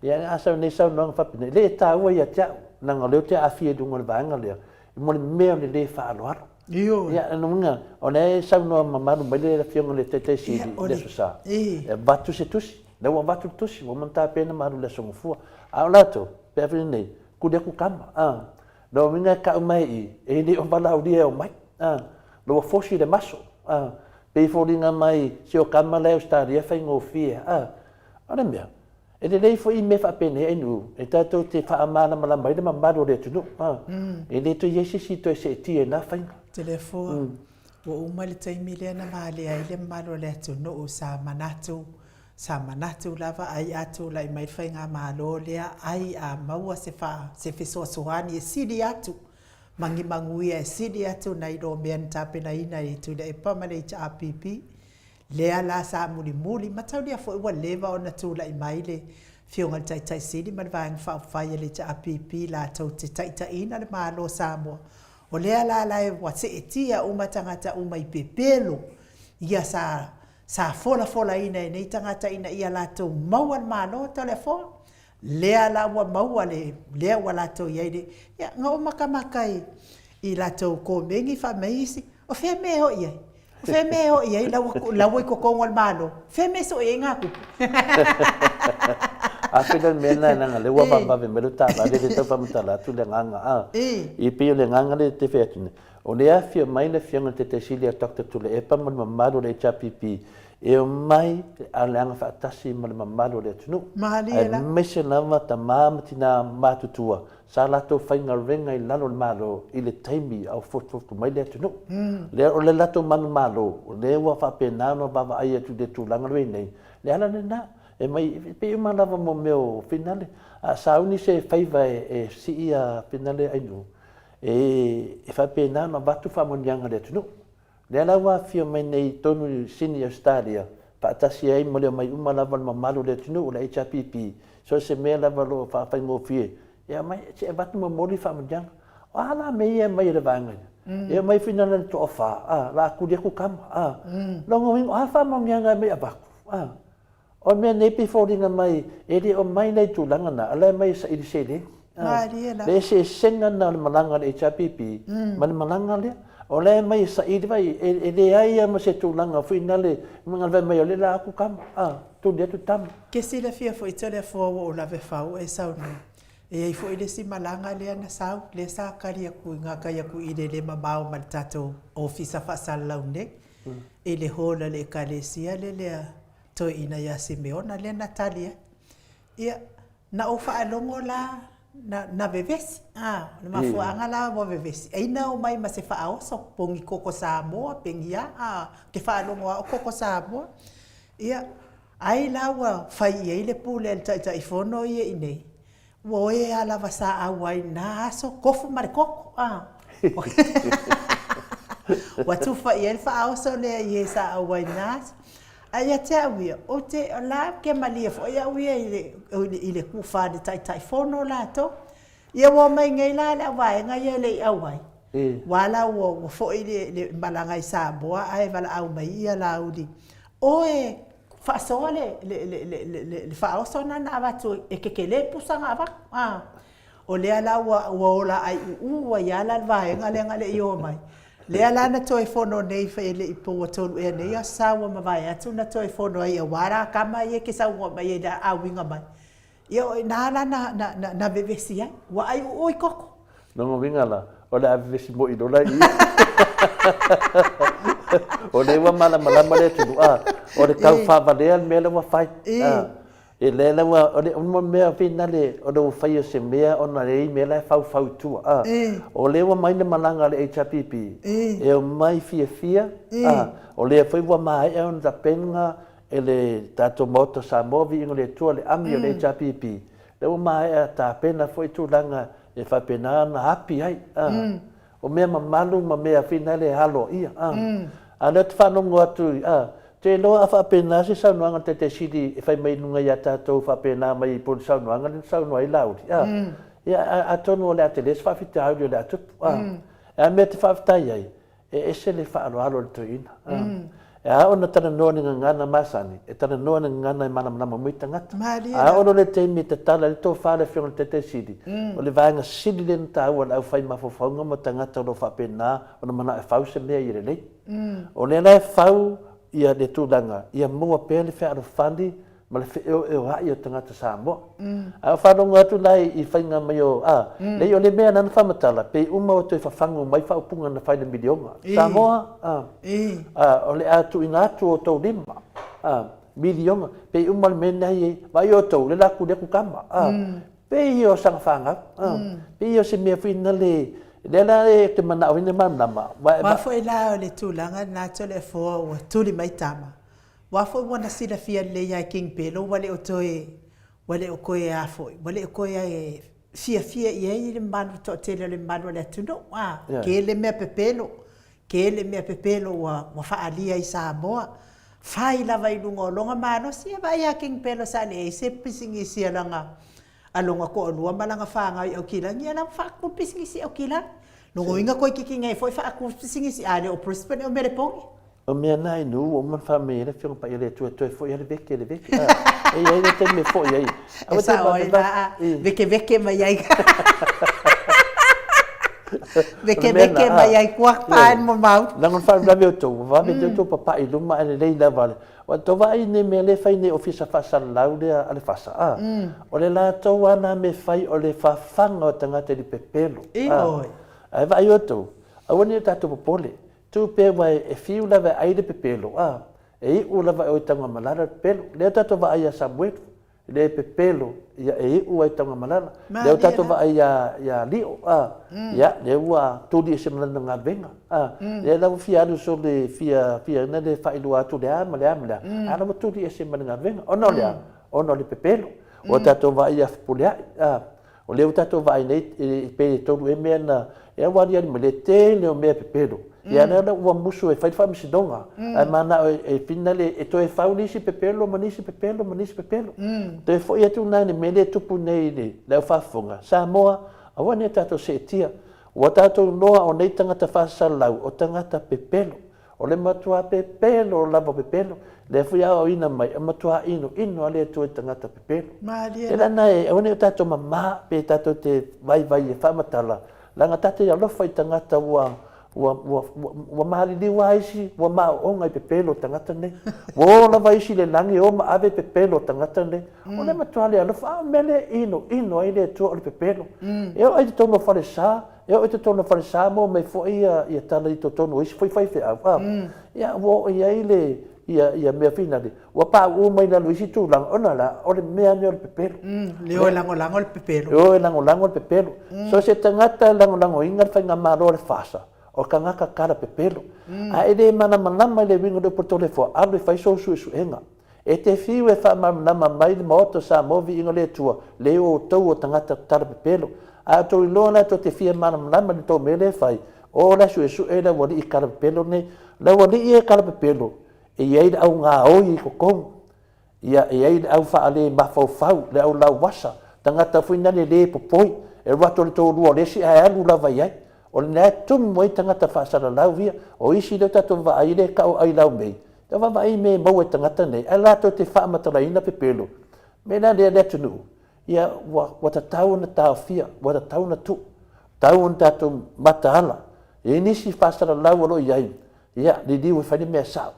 S2: Ia a sau nei saunoaga faapena, e le taua ia te au, leaga o lea ou te aafia i luga o le vaega lea, mo le mea o le lē faaaloalo.
S1: Ioe.
S2: Ia, o lona uiga, o lea e saunoa mamalu mai le Afioga i le Taitai Sili i le Aso Sa, e avatu se tusi. Lea ua avatu le tusi, ua uma ona tapena ma alu i le Aso Gafua. A o latou, pe a fai nei, kuli atu tama, a. Lona uiga e tau mai i i, e le o valaaulia e omai, a. Ua fosi le maso, a. Pei e foliga mai si o tama la e i Ausetalia e faigofie, a. O le mea, E lelei foi mea faapenei ainu e tatou te faamalamalama ai le mamalu o le atunuu. E le toe i ai se isi toe seetia i na faiga.
S1: Telefua, ua uma le taimi lea na valea ai le mamalu o le atunuu sa manatu, sa manatu lava ai a tulai mai le faigamalo lea ai a maua se fa, se fesoasoani e sili atu ma ni manuia e sili atu nai lo mea na tapenaina e Tuilaepa ma le HRPP. Lea la sa mulimuli, mataulia foi ua leva ona tulai mai le Afioga i le Taitai Sili ma le Vaega Faaupufai a le HRPP latou te taitaiina le Malo o Samoa. O lea la la ua seetia uma tagata uma i pepelo ia sa sa folafolaina e nei tagata ina ia latou maua le Malo Toleafoa. Lea la ua maua le lea ua latou i ai le ia na ou makamaka i i latou komeni fai mai isi, o fea mea e o i ai? O fea mea e o i ai la ua la ua i totonu o le Malo? Fea mea e sue ai ngā tupe?
S2: A pei la le mea lena leaga o lea ua vavevave mai lau taavale lea e tau faamatala atu le agaga a. E pei o le agaga lea e te fai atu nei, o lea e afio mai le Afioga i le Taitai Sili ia Doctor Tuilaepa ma le mamalu o le HRPP e omai a le aga faatasi ma le mamalu o le atunuu, aemaise lava tama ma tina matutua sa latou faigaluega i lalo o le Malo i le taimi a o fotufotu mai le atunuu. Lea o le latou manumalo, o lea ua faapena ona vaavaai atu i le tulaga lea ua i ai nei, le ala lena, e mai, e pei uma lava mo mea o finale, a sauni se faiva e sii a finale ainu, e faapena ona avatu faamanuiaga i le atunuu. Lea la ua afifio mai nei i totonu i Sydney, Ausetalia, faatasi ai ma le omai uma lava o le mamalu o le atunuu, le HRPP, so o se mea lava o lo o faafaigofie, e aumai, se i avatu momoli faamanuiaga. O a la mea ia e aumai e le vaega ia? E omai foi na o le toafa, a, la tuli atu tama, a. Lona uiga, o a faamanuiaga e aumai e avatu, a? O le mea nei pei foliga mai e le o mai la i tulaga na, a la e mai e saili seleni.
S1: Malie
S2: la. Le eseesega na o le malaga a le HRPP ma le malaga lea. O la e mai e saili vai, e leai lava ma se tulaga foi nale, ma le mai o lea la atu tama, a, tuli atu tama.
S1: Ke silafia foi Toleafoa ua ou lave fau e saunoa. E i ai foi le isi malaga lea na sau, lea sa kali atu i gakai atu i le le mamao ma le tatou ofisa faasalalau nei, i le hall a le Ekalesia le lea Toeaina ia Simeona lea na tali ai. Ia, na ou faalogo la na, na vevesi, a, o le mafuaaga la ua vevesi, ai na omai ma se faaoso, pogi koko Samoa, pegia, a, ou te faalogo lava o koko Samoa. Ia, ai la ua fai i ai le pule a le Taitaifono ia i inei, ua o e lava lava sa auai i lena aso, tofu ma le koko, a. Ua tufa i ai le faaoso lea i e sa auai i lena aso. Ae ia te au ia, ou te, o la ou te malie foi au ia i le, i le kufa a le Taitaifono latou. Ia ua omai nei la le auvaega ia e le i auai, ua la ua, ua foi le, le malaga i Samoa ae valaau mai ia Laauli, o e faasoa le, le, le, le, le, le faaoso lena na avatu e tetele pusa na avatu. A, o lea la ua, ua ola aiuuu ai lava la le vaega lea na le i omai. Lea la na toe fono nei e le i po ua tolu ea nei aso sa ua mavae atu na toe fono ai aua la tama ia e te saunoa mai ai i le auiga mai. Ia o i ina la na, na, na, na vevesi ai. Ua aiuuu i koko.
S2: Lona uiga la, o le a vevesi moi lola i i. O lea ua malamalama le atunuu, a, o le tau faavalea le mea lea ua fai. A, E lea la ua, o le uma mea finale o le ua fai o se mea ona e i ai mea la e faufau i tua, a. O lea ua mai le malaga a le HRPP, e omai fiafia, a. O lea foi ua maea ona tapena e le tatou Maota o Samoa, Viiga o le Atua, le ami o le HRPP, lea ua maea tapena foi tulaga e faapena ona api ai, a. O mea mamalu ma mea finale e aloaia, a. A o lea ou te faalogo atu i, a, te iloa a faapena se saunoaga a le Taitai Sili e fai mai i luga ia tatou faapena mai po o le saunoaga lea na saunoa ai Laauli, a. Ia, atonu o le a tele se faafitauli o le a tupu, a. A mea e te faafetai ai, E ese le faaaloalo a le toeaina. E ao ona talanoa i le gagana masani, e talanoa i le gagana e malamalama uma ai tagata. A oo loa le taimi e tatala ai le tofa a le Afioga i le Taitai Sili, o le vaega sili lea ona taua i le aufai mafaufauga ma tagata o lo o faapena ona manao e fau se mea ia lelei. O lea la e fau le tulaga ia maua pea le fealofani ma le feoeoa'i o tagata Samoa. A o faalogo atu la i faiga mai o, a, leai o le mea na na faamatala, pei uma ua toe fafagu mai faaupuga na fai i le miliona. Samoa, a, a, o le a tuuina atu o outou lima, a, miliona, pei uma le mea lena e i ai, vaai outou, le la ku lea ku kama, a, pei ia o saga fanau, a, pei ia o se mea foi na le, lea la e te manao ai na malamalama,
S1: Aua foi la o le tulaga lena Toleafoa ua tuli mai tama, Aua foi ua na silafia lelei lava e King Pelo ua le o toe, ua le o toe a foi, ua le o toe fiafia i ai le mamalu toatele o le mamalu o le atunuu, a, tele mea pepelo, tele mea pepelo ua, ua faaalia i Samoa. Fai lava i luga o lona malosi, ia vaai ia King Pelo sa leai se pisinisi a lana, a lona toalua ma lana fanau i Aukilani, ia la ua faatu le pisinisi i Aukilani. Lona uiga toeitiiti nei foi faatu le pisinisi, a le o Brisbane o Meleponi.
S2: O mea na i nuu ua uma ona faamei ai le Afioga Paia le Atua e toe foi lava le veke le veke a. E i ai le taimi e foi ai.
S1: E sao ai la a vekeveke mai ai. Vekeveke mai ai kua pa en mo mau.
S2: Leaga o le faalavelave o tou, ua vave te outou papai i luma ae lelei lava le. Ua tou vaai i nei mea lea e fai nei Ofisa Faasalalau lea a le FASA a. O le latou lava na mea fai o le fafaga o tagata i le pepelo. Ae vaai outou, aua ne i o tatou popole. Tu pea aua e fiu lava e ai le pepelo, a, e iu lava e o i Taugamalala le pepelo. Lea tatou vaai ia Samuelu, le pepelo, ia e iu ai i Taugamalala. Lea ua tatou vaai ia, ia Lio, a, ia, lea ua tuli ese ma lana galuega, a, lea la ua fia alu sole fia, fia ina le faailoa atu le a ma le a ma le a, a la ua tuli ese ma le galuega. Ona o le a? Ona o le pepelo. Ua tatou vaai ia Fepuleai, a, O lea ua tatou vaai nei, pe tolu ea mea na, ea ua aliali mai le tele o mea pepelo. Ia lea la ua musu e fai le faamasinoga, ae manao e finale e toe fau nisi pepelo ma nisi pepelo ma nisi pepelo. Toe foi atu lena i le mea lea e tupu nei i le au faafofoga, Samoa, aua ne i tatou seetia. Ua tatou iloa o nei tagata faasalalau o tagata pepelo. O le matua pepelo lava o pepelo, lea foi a aoaoina mai, e matua inoino lava le Atua i tagata pepelo.
S1: Malie
S2: la. Na e aua ne i o tatou mama pe tatou te vaivai e faamatala, leaga tatou te alofa i tagata ua ua ua ua maliliu lava isi, ua maoaoga i pepelo o tagata nei. Ua o lava isi i le lagi e o ma ave pepelo o tagata nei. O le matua le alofa, a o le mea lea e inoino ai le Atua o le pepelo. E oo i totonu o falesa, E oo i totonu o falesa maua mai foi ia tala i totonu o isi foi faifeau, a, ia ua oo i ai le, Ia, ia mea finale, ua pauu mai lalo i isi tulaga, ona la, o le mea nei o le pepelo.
S1: Le o e lagolago le pepelo.
S2: E o e lagolago le pepelo. So se tagata e lagolagoina le faigamalo a le FASA, o le tagata tala pepelo. A e le malamalama i le uiga o le upu Toleafoa, alu e fai sou suesuega. E te fiu e faamalamalama mai le Maota o Samoa viiga o le Atua, leai o outou o tagata tala pepelo. A outou iloa la tou te fia malamalama i le tou mea lea e fai, o la e suesue le aualii tala pepelo nei. Le aualii e tala pepelo, e i ai le au gaoi i totonu, ia, e i ai le au faale mafaufau, le au lauasa, tagata foi na le le popoi, e alu atu o le toalua o le isi ae alu lava i ai. O lena e tumu ai tagata faasalalau ia. O isi lea ua tatou vaai lea e tau o ailao mei, e vaavaai i mea e maua e tagata nei, ae latou te faamatalaina pepelo. O le mea la lea le atunuu, ia ua tatau ona taofia, ua tatau ona tuu, tatau ona tatou mataala. E i ai nisi faasalalau o lo o i ai, ia liliu e fai le mea sao.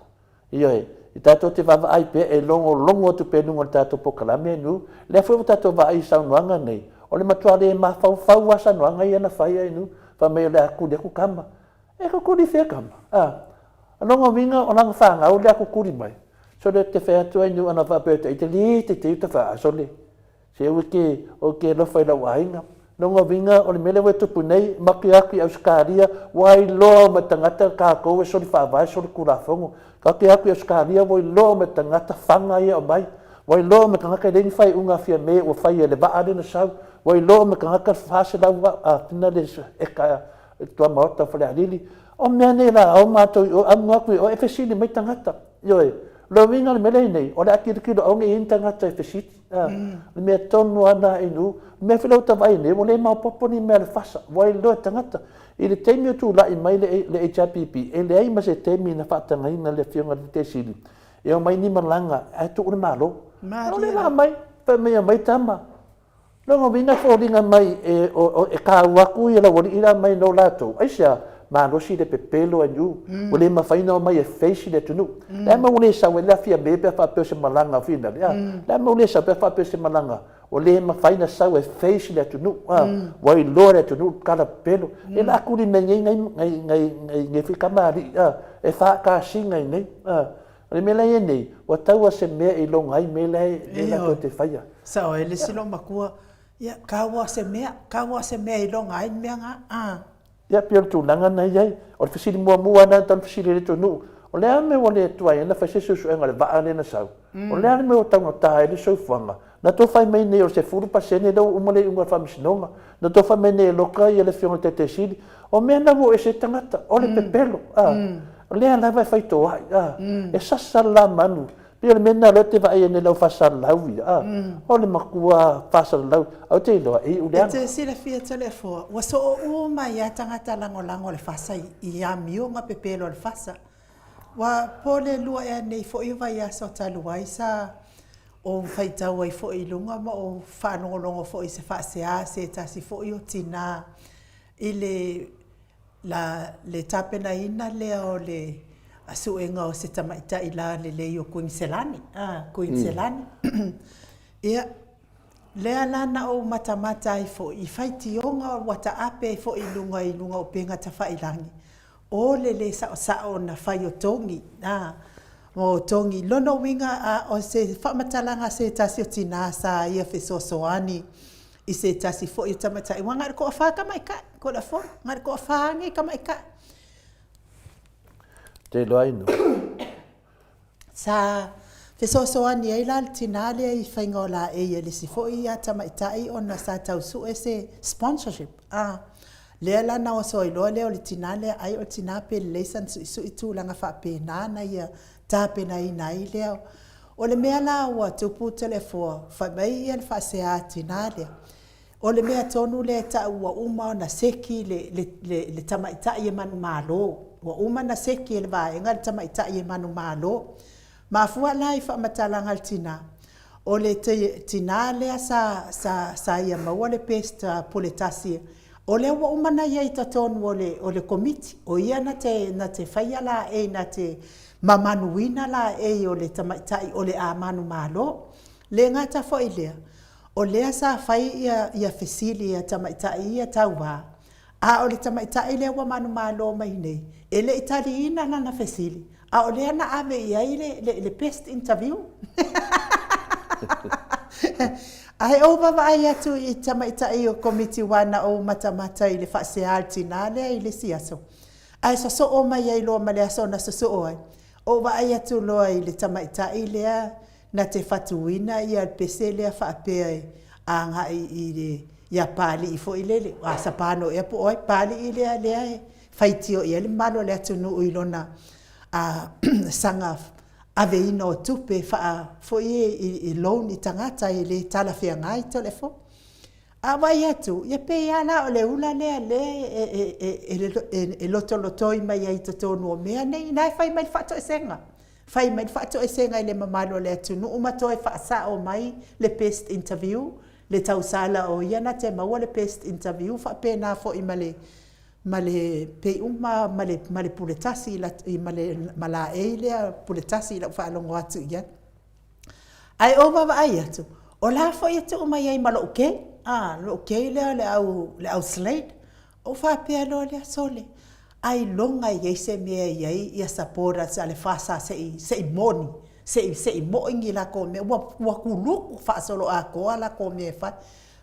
S2: Ioe, e tatou te vaavaai pea, e logologo atu pea i luga o le tatou polokalame nu, lea foi ua tatou vaai i saunoaga nei, o le matua le mafaufau lava saunoaga ia na fai ai nu, fai mai o le a tuli atu tama. E tutuli fea tama? A, o lona uiga o lana fanau lea tutuli mai. Sole te fai atu ai nu ana faapea atu, e le te uta faa, sole, se ua ke, o ke alofa i lau aiga. Lona uiga o le mea lea ua tupu nei, matou atu i Ausetalia, ua iloa uma e tagata tatou e soli faavae, soli tulafono. Tatou atu i Ausetalia ua iloa uma e tagata faga ia e aumai. Ua iloa uma e tagata e leai ni faaiuga a Fiame ua fai e le vaa lea na sau. Ua iloa uma e tagata 400 a le eka i tuamaota o Falealili. O mea nei la o matou i o, amu atu i o e fesili mai tagata. Ioe, o le uiga o le mea lea e i ai nei, o le a tilotilo aua ne i i ai ni tagata e fesili. A, o le mea tonu lava lena Inu. O le mea foi lea ua ta vaai nei, ua le maopoopo ni mea a le FASA, ua iloa e tagata. I le taimi o tulai mai le, le HRPP, e leai ma se taimi na faatagaina le Afioga i le Tetesili e omai ni malaga ae tuu le Malo. O le la mai, fai mai omai tama. Lona uiga e foliga mai e, o, e kāua atu ia laualii la mai no latou. Aisea? Malosi le pepelo and you. Ua le mafai ona omai e face le atunuu. Le a mea ua le sau ai le Afia Me pe a faapea o se malaga finale, a? Le a mea ua le sau pe a faapea o se malaga ua le mafai ona sau e face le atunuu, a? Ua iloa le atunuu le tala pepelo. E la kuli mai nei nai, nai, nai, nai, nei foi kamali'i, a? E faatasiga i nei, a? O le mea la e i ai nei, ua tau a se mea e iloga ai mea la e latou te faia.
S1: Sao ai le isi loomatua, ia, kau a se mea, kau a se mea e iloga ai le mea na, a.
S2: Ia, pei o le tulaga na i ai. O le fesili muamua lava na tatau ona fesili ai le atunuu, o le a le mea ua le tuai ai ona fai se suesuega o le vaa lea na sau? O le a le mea ua taugata ai le soifuaga? Na tou fai mai nei o le 10% lea ua uma le iuga o le faamasinoga. Na tou fai mai nei e loka ia le Afioga i le Taitaisili. O mea na ua oo ese ai tagata, o le pepelo, a. O lea lava e faitoai, a. E sasa le la manu. Pei o le mea lena o lea ou te vaai ai nei i lau faasalalau ia, a. O le matua faasalalau, ae ou te iloa e iu leaga.
S1: E te silafia Toleafoa, ua soo uma ai lava tagata lagolago o le fasa i amioga pepelo o le fasa. Ua po le lua ea nei foi o vaiaso talu ai sa ou faitau ai foi i luga ma ou faalogologo foi i se faasea a se tasi foi o tinā i le la le tapenaina lea o le suega o se tamaitai lalelei o Kuiniselani, a, Kuiniselani. Ia, lea la na ou matamata ai foi i faitioga ua taape ai foi i luga i luga o upega tafailagi, O le lē saʻosaʻo ona fai o togi, a, o togi. Lona uiga, a, o se faamatalaga a se tasi o tinā sa ia fesoasoani i se tasi foi o tamaitai, ua agai i le toafa tamaitai, ko le afono, agai i le toafa nei tamaitai.
S2: Te iloa ai nō.
S1: Sa fesoasoani ai la le tinā lea i faiga o laei a le isi foi ia tamaitai ona sa tau sue se sponsorship a lea la na oso ai loa lea o le tinā lea ai o le tinā pe lelei sana suisui tulaga faapena na ia tapenaina ai lea. O le mea la ua tupu Toleafoa fai mai ia le faasea a tinā lea O le mea tonu lea e tau ua uma ona seki le, le, le, le tamaitai e manumalo. Ua uma ona seki e le vaega le tamaitai e manumalo. Mafua la i faamatalaga a le tinā, o le tinā lea sa, sa, sa ia maua le best pule tasi, o lea ua uma ona ia i totonu o le, o le Komiti. O ia na te, na te faia laei, na te mamanuina laei o le tamaitai o le a manumalo. Le gata foi i lea, O lea sa fai ia ia fesili ia tamaitai ia tauva, a o le tamaitai lea ua manumalo mai nei, e le i taliina lana fesili. A o lea na ave i ai le, le, le best interview. Ae ou vaavaai atu i tamaitai o Komiti aua na ou matamata i le faasea a le tinā lea i le isi aso, ae sosoo mai ai loa ma le aso na sosoo ai, ou vaai atu loa i le tamaitai lea na te fatuina ia le pese lea faapea e agai i le ia Papalii foi lele, a Sapano ea po o ai, Papalii lea lea e faitio i ai le mamalu o le atunuu i lona a saga aveina o tupe faa foi i loan i tagata e le talafeagai Toleafoa. A vaai atu, ia pei lava la o le ula lea lea e lotolotoi mai ai i totonu o mea nei, na e fai mai le faatoesega. Fai mai le faatoesega i le mamalu o le atunuu ma toe faasao mai le best interview, le tausala o ia na te maua le best interview faapena foi ma le ma le pei uma ma le ma le pule tasi ma le ma laei lea pule tasi i lau faalogo atu i ai. Ae ou vaavaai atu, o la foi e tuu mai ai ma lou kei, a, lou kei lea o le au, le au Slade. Ou faapea loa lea, sole, ailoga e i ai se mea e i ai ia supporters a le FASA se i, se i moni, se i, se i moi ni latou mea, ua, ua kuluku faasoloatoa latou mea e fai.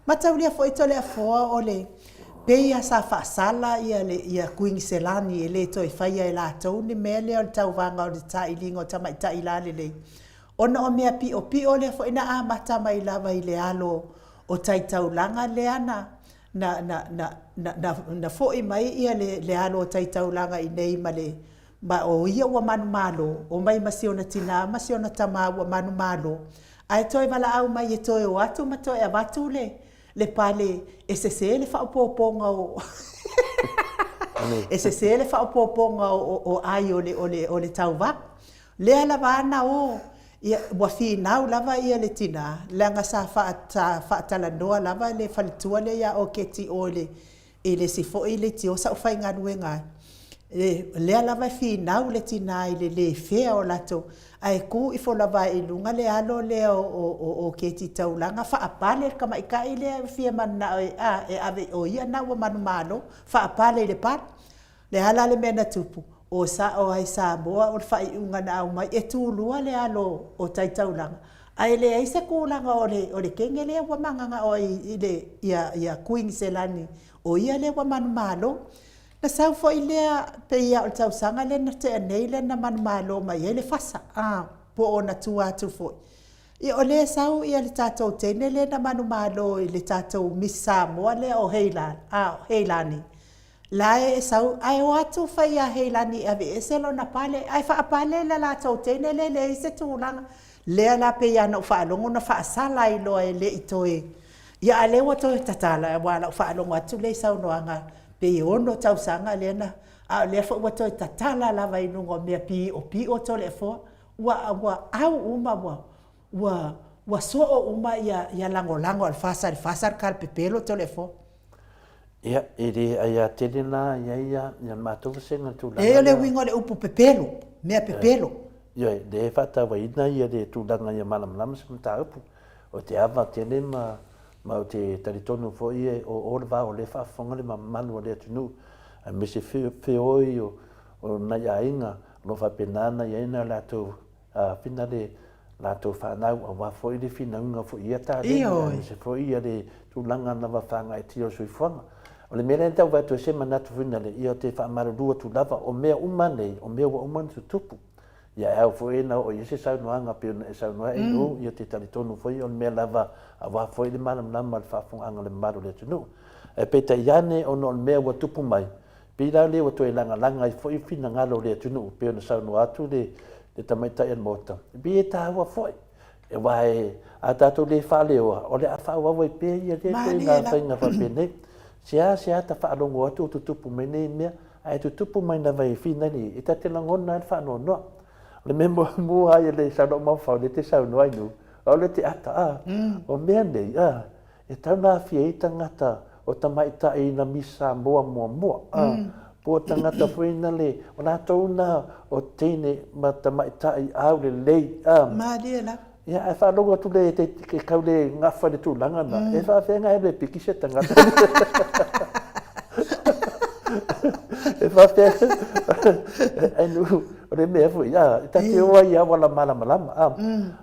S1: Mataulia foi Toleafoa o le pei a sa faasala ia le ia Kuiniselani e le toe faia e latou ni mea lea o le tauvaga o le sailiga o tamaitai lalelei ona o mea piopio lea foi na amata mai lava i le alo o tai taulaga lea na na na na na na foi mai ia le le alo o tai taulaga i nei ma le ma o ia ua manumalo, omai ma si ona tinā ma si ona tamā ua manumalo, ae toe valaau mai e toe o atu ma toe avatu le le pale e sesē le faaopoopoga o e sesē le faaopoopoga o o ai o le o le o le tauvaga. Lea lava na o ia ua finau lava ia le tinā leaga sa faa sa faatalanoa lava le faletua lea ia Oketi o i le I le isi foi leitio sa ou faigaluega ai, lea lava e finau le tina i le le fea o latou, ae tu ifo lava i luga le alo lea o Oketi Taulaga faapale le tamaitai lea e fia mananao e, a, e ave, o ia lena ua manumalo, faapale i le pale. Le a la le mea na tupu? O sao ai Samoa o le faaiuga na aumai e tulua le alo o tai taulaga, ae leai se tulaga o le o le kene lea ua mananao ai i le ia ia Kuiniselani o ia lea ua manumalo. Na sau foi lea pei lava o le tausaga lea na tea nei lea na manumalo mai ai le fasa a po o ona tua atu foi. Ia o lea e sau ia le tatou teine lea na manumalo i le tatou Miss Samoa lea o Heila a Heilani La e sau ae o atu fai ia Heilani e aveese lona pale, ae faapale le latou teine lea e leai se tulaga. Lea la pei lava ona ou faalogo na faasala ai loa e le i toe, ia a lea ua toe tatala aua o lau faalogo atu lea i saunoaga pei e ono tausaga lea na, a o lea foi ua toe tatala lava i luga o mea piopio Toleafoa. Ua, ua au uma, ua, ua, ua soo uma ia, ia lagolago a le FASA i le FASA le kalapepelo Toleafoa.
S2: Ia, e le aia tele la i ai ia le matou vasega i le tulaga
S1: lea. Leai, o le uiga o le upu pepelo, mea pepelo.
S2: Ioe, lea e faatauaina ia le tulaga ia malamalama se mataupu. O te ava tele ma ma ou te talitonu foi e o o le vao o lea e faafofoga le mamalu o le atunuu aemaise feoi o nai aiga o lo o faapena ona i ai nai o latou āwhina le latou whanau aua foi le finauga foi ia taleni aemaise foi ia le tulaga lava whāngaetia o le soifuaga. O le mea lea na tau vaai atu ai se manatu foi nale, ia te faamalulu atu lava, o mea uma nei, o mea ua uma ona tutupu. Ia e ao foi na oo i ai se saunoaga pei ona e saunoa ai Lu, ia te talitonu foi o le mea lava aua foi le malamalama o le faafofogaaga a le mamalu o le atunuu. Ae peitai ane ona o le mea ua tupu mai, Pei la lea ua toe lagalaga ai foi finagalo o le atunuu pei ona saunoa atu le tamaitai o le Maota, e pei e taua foi, aua e, a tatou le faaleoa, o le a faaauau ai pea ia lea ituaiga faiga faapenei. Seasea ta faalogo atu o tutupu mai nei mea, ae tutupu mai lava i finali, e ta te lagona ai le faanoanoa. O le mea muamua lava ia le sau lou mafaufau lea e te saunoa ai Lu, o le te ata, a, o mea nei, a, E tau na aafia ai tagata o tamaitai na Miss Samoa muamua, a, po o tagata foi na le, o latou na o teine ma tamaitai au lelei, a.
S1: Malie lava.
S2: Ia, ae faalogo atu le, te, te kau le gafa i le tulaga na, e faafefea na alu e piki se tagata. E faafefea, ai nu, O le mea foi, a, e ta te o ai i auala malamalama, a.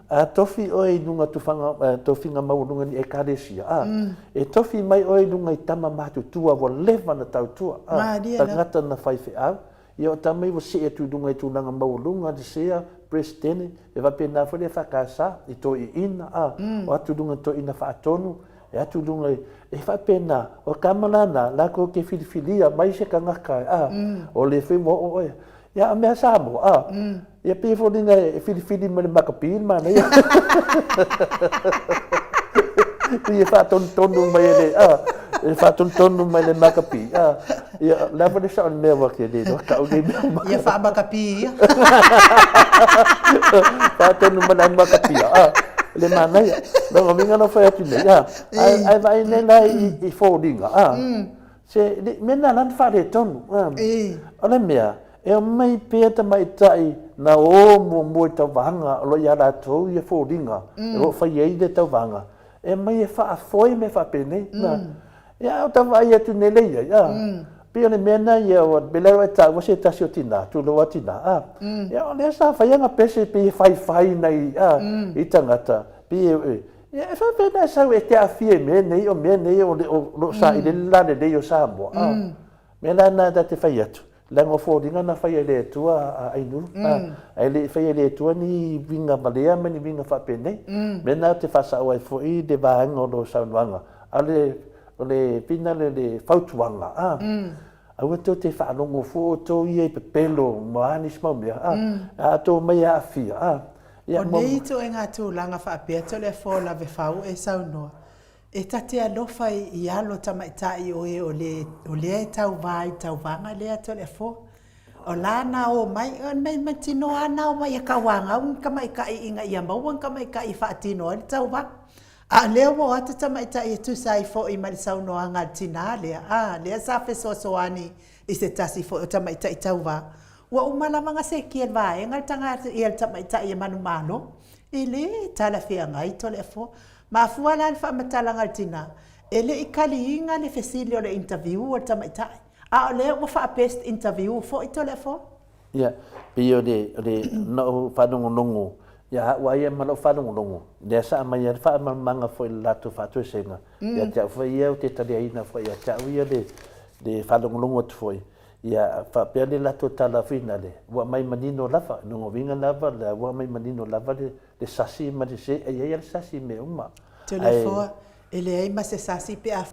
S2: A tofi oe i luga tufaga, tofiga maualuga ni Ekalesia, a, e tofi mai oe i luga i tama matutua ua leva na tautua, a, tagata na faifeau, ia o tama ia ua see atu i luga i tulaga maualuga, le sea, Peresetene, e faapena foi le EFKS i toeaiina, a, o atu i luga i toeaiina faatonu, e atu i luga i, e faapena, o tama la na, latou te filifilia mai se tagata, a, o le foi ua oo oe. Ia, a mea Samoa, a, ia pei foliga e filifili mai le makapi le manaia. Pei e faatonutonu mai e le, a, e faatonutonu mai le makapi, a, ia, le a foi le sao o le mea ua te le iloa tau nei mea uma.
S1: Ia faamakapi ia.
S2: Faatonu mai le au makapi, a, le manaia. Lona uiga na fai atu nei, a, ae vaai nei la i foliga, a, Se, le mea lena la na faaletonu. O le mea, e omai pea tamaitai na o muamua i tauvaga o lo o ia latou ia foliga o lo o fai ai le tauvaga, e omai e faafoe mea faapenei. Ia, a o tau vaai atu nei lea i ai, a, pei o le mea lena ia, pei la e taua se tasi o tina, tulou lava tina, a, ia o lea sa fai ana pese pei e faifai nai, a, i tagata, pei e, Ia, e faapena e sau e te aafia i mea nei, o mea nei o lo o saili ai le lalelei o Samoa. A, mea la lena ta te fai atu, leaga o foliga na faia e le Atua a Ainuu, a, ae le i faia e le Atua ni uiga valea ma ni uiga faapenei. Mea lena ou te faasao ai foi le vaega o lou saunoaga, a o le finale le fautuaga, a, aua tou te faalogo fua outou ia i pepelo ma a nisi mau mea, a, a outou omai e aafia, a,
S1: O nei ituaiga tulaga faapea Toleafoa Lavefau e saunoa, e ta te alofa i alo tamaitai o e o lea e tauva i tauvaga lea Toleafoa. O la na o mai, mai mautinoa lava na o mai e tauagau ni tamaitai ina ia maua ni tamaitai e faatino ai le tauvaga. A o lea ua o atu tamaitai e tusa ai foi ma le saunoaga a le tina lea, a, lea sa fesoasoani i se tasi foi o tamaitai tauva, Ua uma lava ona sekia e le vaega le tagata ia le tamaitai e manumalo. E le talafeagai Toleafoa. Mafua la le faamatalaga a le tina, e le i kaliina le fesili o le interview a le tamaitai, a o lea ua faa-best interview foi Toleafoa.
S2: Ia, pei o le, o le, na ou faalogologo ia au lava ia ma lau faalogologo, lea sa aumai ai le faamalamalamaga foi i le latou faatoesega, ia te au foi ia ou te taliaina foi ia te au ia le, le faalogologo atu foi, Ia, faapea le latou tala finale, ua aumai manino lava, lona uiga lava lea ua aumai manino lava le, le sasi ma le se, e i ai lava le sasi i mea uma.
S1: Toleafoa, E leai ma se sasi pe a,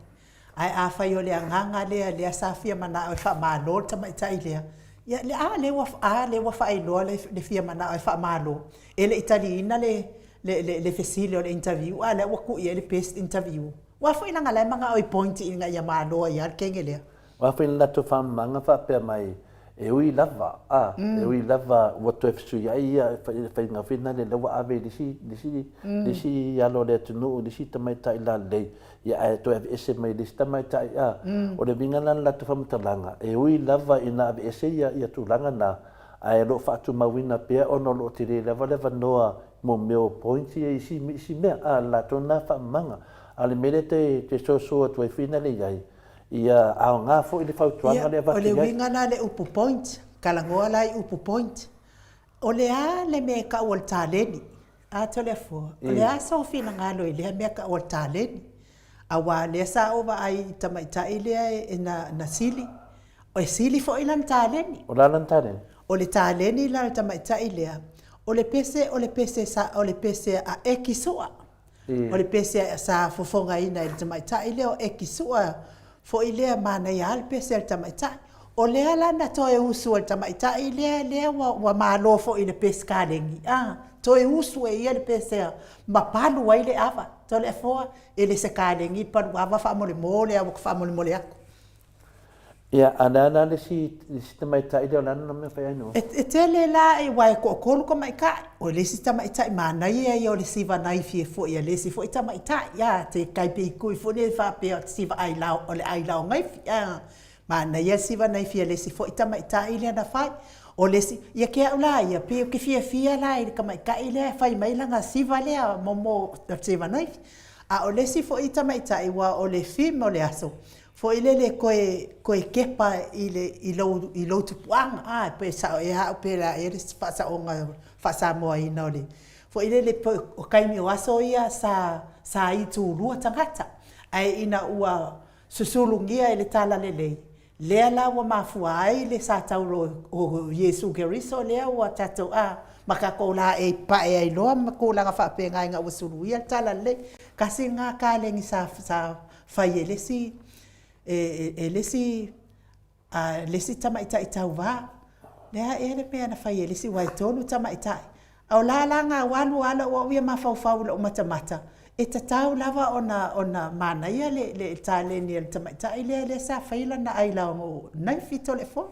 S1: ae afai o le agaga lea, lea sa fia manao e faamalo le tamaitai lea, ia, a lea ua, a lea ua faailoa le, le fia manao e faamalo. E le i taliina le, le, le, le fesili o le interview, a o lea ua tuu i ai le best interview. Aua foi leaga la e manao i point ina ia malo ai lava le kenge lea.
S2: Ua fai le latou faamamaga faapea mai, E ui lava, a, e ui lava ua toe fesuiai ia faiga foi lena lea ua ave i le isi, le isi, le isi alo o le atunuu, le isi tamaitai lalelei, ia ae toe aveese mai le isi tamaitai, a. O le uiga la o le latou faamatalaga, e ui lava ina aveese ia, ia tulaga na, ae o lo o faatumauina pea ona o lo o tele lava le avanoa mo mea o points ia i isi, isi mea, a, o le latou lena faamamaga. A o le mea lea e toe soso atu ai foi lea i ai, Ia aoga foi le fautuaga lea avatu
S1: i ai. O le uiga la le upu point, talanoa la i upu point. O le a le mea e tau o le taleni? A Toleafoa, o le a sou finagalo i lea mea tau o le taleni? Aua o lea sa ou vaai i tamaitai lea e na sili, e sili foi lana taleni.
S2: O le a lana taleni?
S1: O le taleni la a le tamaitai lea, o le pese, o le pese sa, o le pese a Eki Sua. O le pese sa fofogaina e le tamaitai lea o Eki Sua foi lea, manaia lava le pese a le tamaitai. O lea la na toe usu e le tamaitai lea, lea ua, ua malo foi i le pese kalegi, a, toe usu e ia le pese ma palu ai le ava. Toleafoa, e le se kalegi palu ava faamolemole a ua faamolemole atu.
S2: Ia, a o le a la le isi, le isi tamaitai lea o le a lona mea fai ai no?
S1: E tele la aua e toatolu tamaitai. O le isi tamaitai manaia ia o le siva naifi e foi a le isi foi tamaitai, a, te tai pei kui foi lea faapea o te siva ai lao, o le ai lao naifi, a. Manaia le siva naifi a le isi foi tamaitai lea na fai. O le isi, ia te au la ia, pei ou te fiafia la i le tamaitai lea e fai mai lana siva lea mo, mo, o le siva naifi. A o le isi foi tamaitai, aua o le theme o le aso, Foi lele koe koe kepa i le i lou i lou tupuaga a pe sao ea au pe la ea le faasaoga faasamoaina o le foi lele pe o taimi o aso ia sa sa itulua tagata ae ina ua susulugia e le Talalelei lea la ua mafua ai le sa taulo o Iesu Keriso lea ua tatou a ma tatou laei pae ai loa ma tulaga faapena ina ua suluia le Talalelei. Tasi lena kaleni sa sa fai e le isi e le isi le isi tamaitai tauva. Le a ea le mea na fai e le isi aua e tolu tamaitai. A o la la na alu lava lou au ia mafaufau i lou matamata, e tatau lava ona ona manaia le le taleni a le tamaitai lea lea sa fai lana ailao knife i Toleafoa.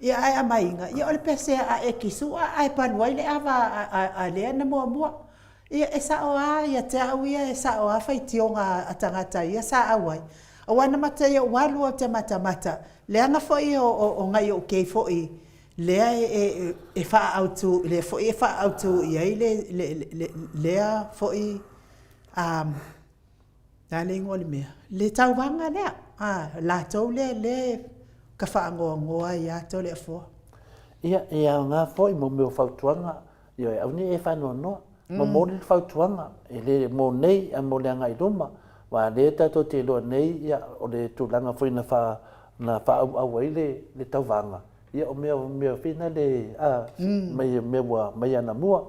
S1: Ia ae aumaiga, ia o le pese a e kisu ae palu ai le ava a lea na muamua. Ia e sao lava ia te au ia, e sao lava faitioga a tagata ia sa auai, aua na matai ou alu lava ou te matamata, leaga foi o nai ou kei foi lea e faaautu, lea foi e faaautu i ai lea foi le a le igoa o le mea? Le tauvaga lea, a, latou lea lea e tafaanoanoa ai lava Toleafoa.
S2: Ia, e aoga foi mo mea o fautuaga, ioe, aua ne i e faanoanoa. Momoli le fautuaga, e le mo nei ae mo le agai i luma, aua o lea tatou te iloa nei, ia, o le tulaga foi na faaauau ai le tauvaga, Ia o mea o mea foi na le a mai mea ua mai anamua.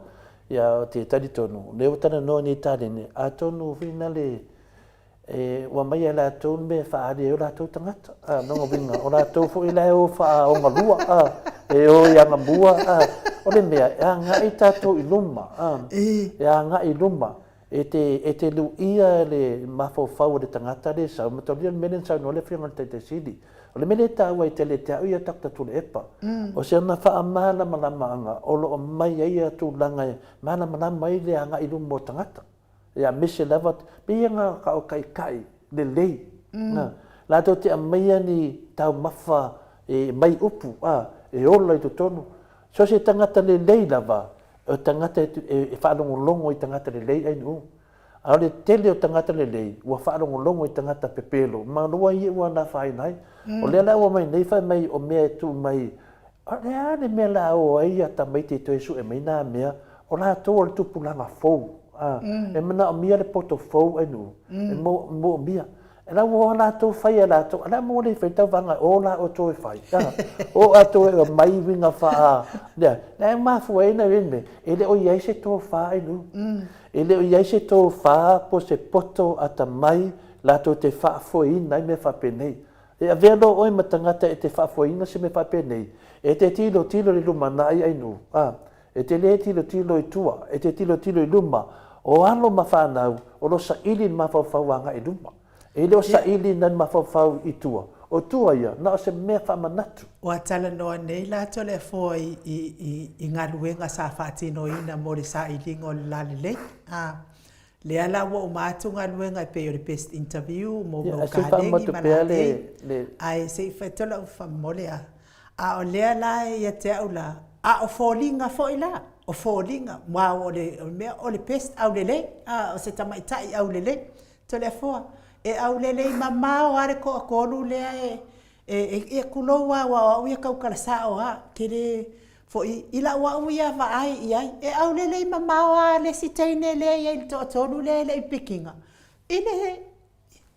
S2: Ia ou te talitonu o lea ua talanoa nei i taleni atonu foi na le e ua aumai e latou le mea e faaali ai o latou tagata. A lona uiga o latou foi la e o faaogalua a e o i agamua a o le mea e agai tatou i luma a e agai i luma. E te e te luia le mafaufau o le tagata lea e sau, mataulia le mea lea na saunoa ai le Afioga i le Taitai Sili. O le mea lea e taua ai tele ia te au ia Doctor Tuilaepa, o si ana faamalamalamaga o lo o aumai ai ia tulaga e malamalama ai le agai i luma o tagata. Ia aemaise lava, pei ia na o taitai lelei, na, latou te aumaia ni taumafa e mai upu, a, e ola i totonu. So se tagata lelei lava, o tagata e faalogologo i tagata lelei ainuu. A o le tele o tagata lelei, ua faalogologo i tagata pepelo, ma lua ia ua nafaina ai. O lea la ua aumai nei fai mai o mea e tuu mai, o le a le mea la o ai ia tamaiti e toe sue mai na mea, o latou o le tupulaga fou, a, e manaomia le poto fou ainuu, e moomia. E la ua latou fai e latou, a la ua le fai tauvaga o la outou e fai. O outou e aumai uiga faa, lea, lea e mafua ai na mea, e le o i ai se tofa i luga. E le o i ai se tofa po o se poto atamai latou te faafoeina ai mea faapenei. E avea loa oe ma tagata e te faafoeina se mea faapenei, e te tilotilo i le lumanai ainuu, a, e te le tilotilo i tua, e te tilotilo i luma, o alo ma fanau o lo o saili i le mafaufau agai i luma. E le o saili nai mafaufau i tua. O tua ia, na o se mea faamanatu.
S1: Ua talanoa nei la Toleafoa i, i, i, i galuega sa faatinoina mo le sailiga o le lalelei. A, lea la ua uma atu galuega e pei o le best interview mo
S2: Ia,
S1: mo
S2: ae se i
S1: kalegi
S2: faamatu
S1: ma
S2: pea
S1: latei.
S2: le, le.
S1: Ae se i fai atu lau faamomoli a. A o lea la ia te au la, a o foliga foi la, o foliga, aua o le mea o le best aulelei, a, o se tamaitai aulelei. Toleafoa, e aulelei mamao lava le toatolu lea e, e, e, tulou lava aua o au ia tautala sao lava, ou te le foi i lau au ia vaai i ai, e aulelei mamao lava le isi teine lea e i ai i le toatolu lea e le i pikina, i le,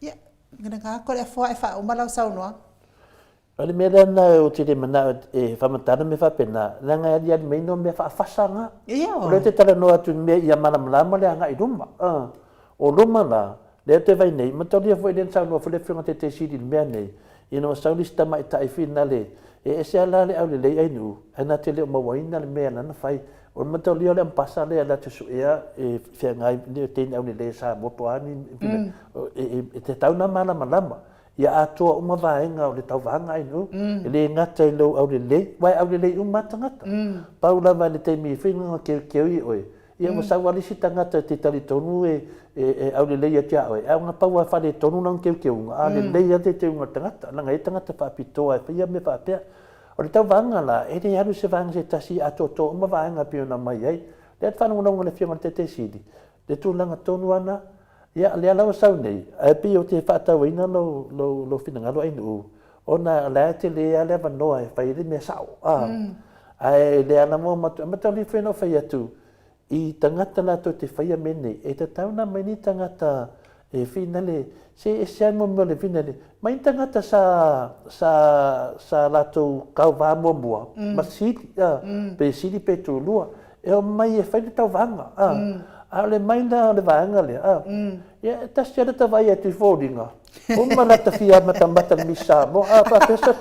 S1: ia, lena Toleafoa ae faauma lau saunoaga.
S2: O le mea lea na ou te le manao e faamatala mea faapena, leaga e aliali mai nai mea faafasa na. O lea ou te talanoa atu i mea ia malamalama le agai i luma. O luma la, lea ou te vaai nei, mataulia foi lea na saunoa foi le Afioga Taitai Sili i le mea nei, ina ua sau le isi tamaitai finale, e ese lava la le aulelei ainuu, ae na te le o mauaina le mea lana fai. O le mataulia o le ampasa lea na te suea e feagai le teine aulelei a Samoa po o a ni mea, e tatau ona malamalama. Ia atoa uma vaega o le tauvaga ainu, e le gata i lou aulelei, aua e aulelei uma lava tagata. Pau lava i le taimi foi na keukeu i oe, ia ua sau lava le isi tagata e te talitonu e aulelei atu ia oe, ae ona pau lava e faaletonu lana teuteuga, a lelei lava le teuteuga a le tagata, leaga e i ai tagata faapitoa e faia mea faapea. O le tauvaga la, e le alu i se vaega se tasi, e atoatoa uma vaega e pei ona aumai ai. O lea e faalogologo i le Afioga i le Taitaisili, le tulaga tonu lava lena. Ia, lea la ua sau nei, ae pei ou te faatauaina lou, lou, lou finagalo Ainuu, ona o la e tele lava le avanoa e fai ai le mea sao, a. Ae lea lava ua matou, mataulia foi ona ou fai atu, i tagata latou te faia mea nei, e tatau ona aumai ni tagata e finale, se e ese lava le mea o le finale, mai ni tagata sa, sa, sa latou tauva muamua ma sili, a, pe sili pe tulua, e omai e fai le tauvaga, a. A o le mai la o le vaega lea, a, ia e tasi lava le ta vaai atu i foliga, uma lata fia matamata i le Miss Samoa, a faapea se,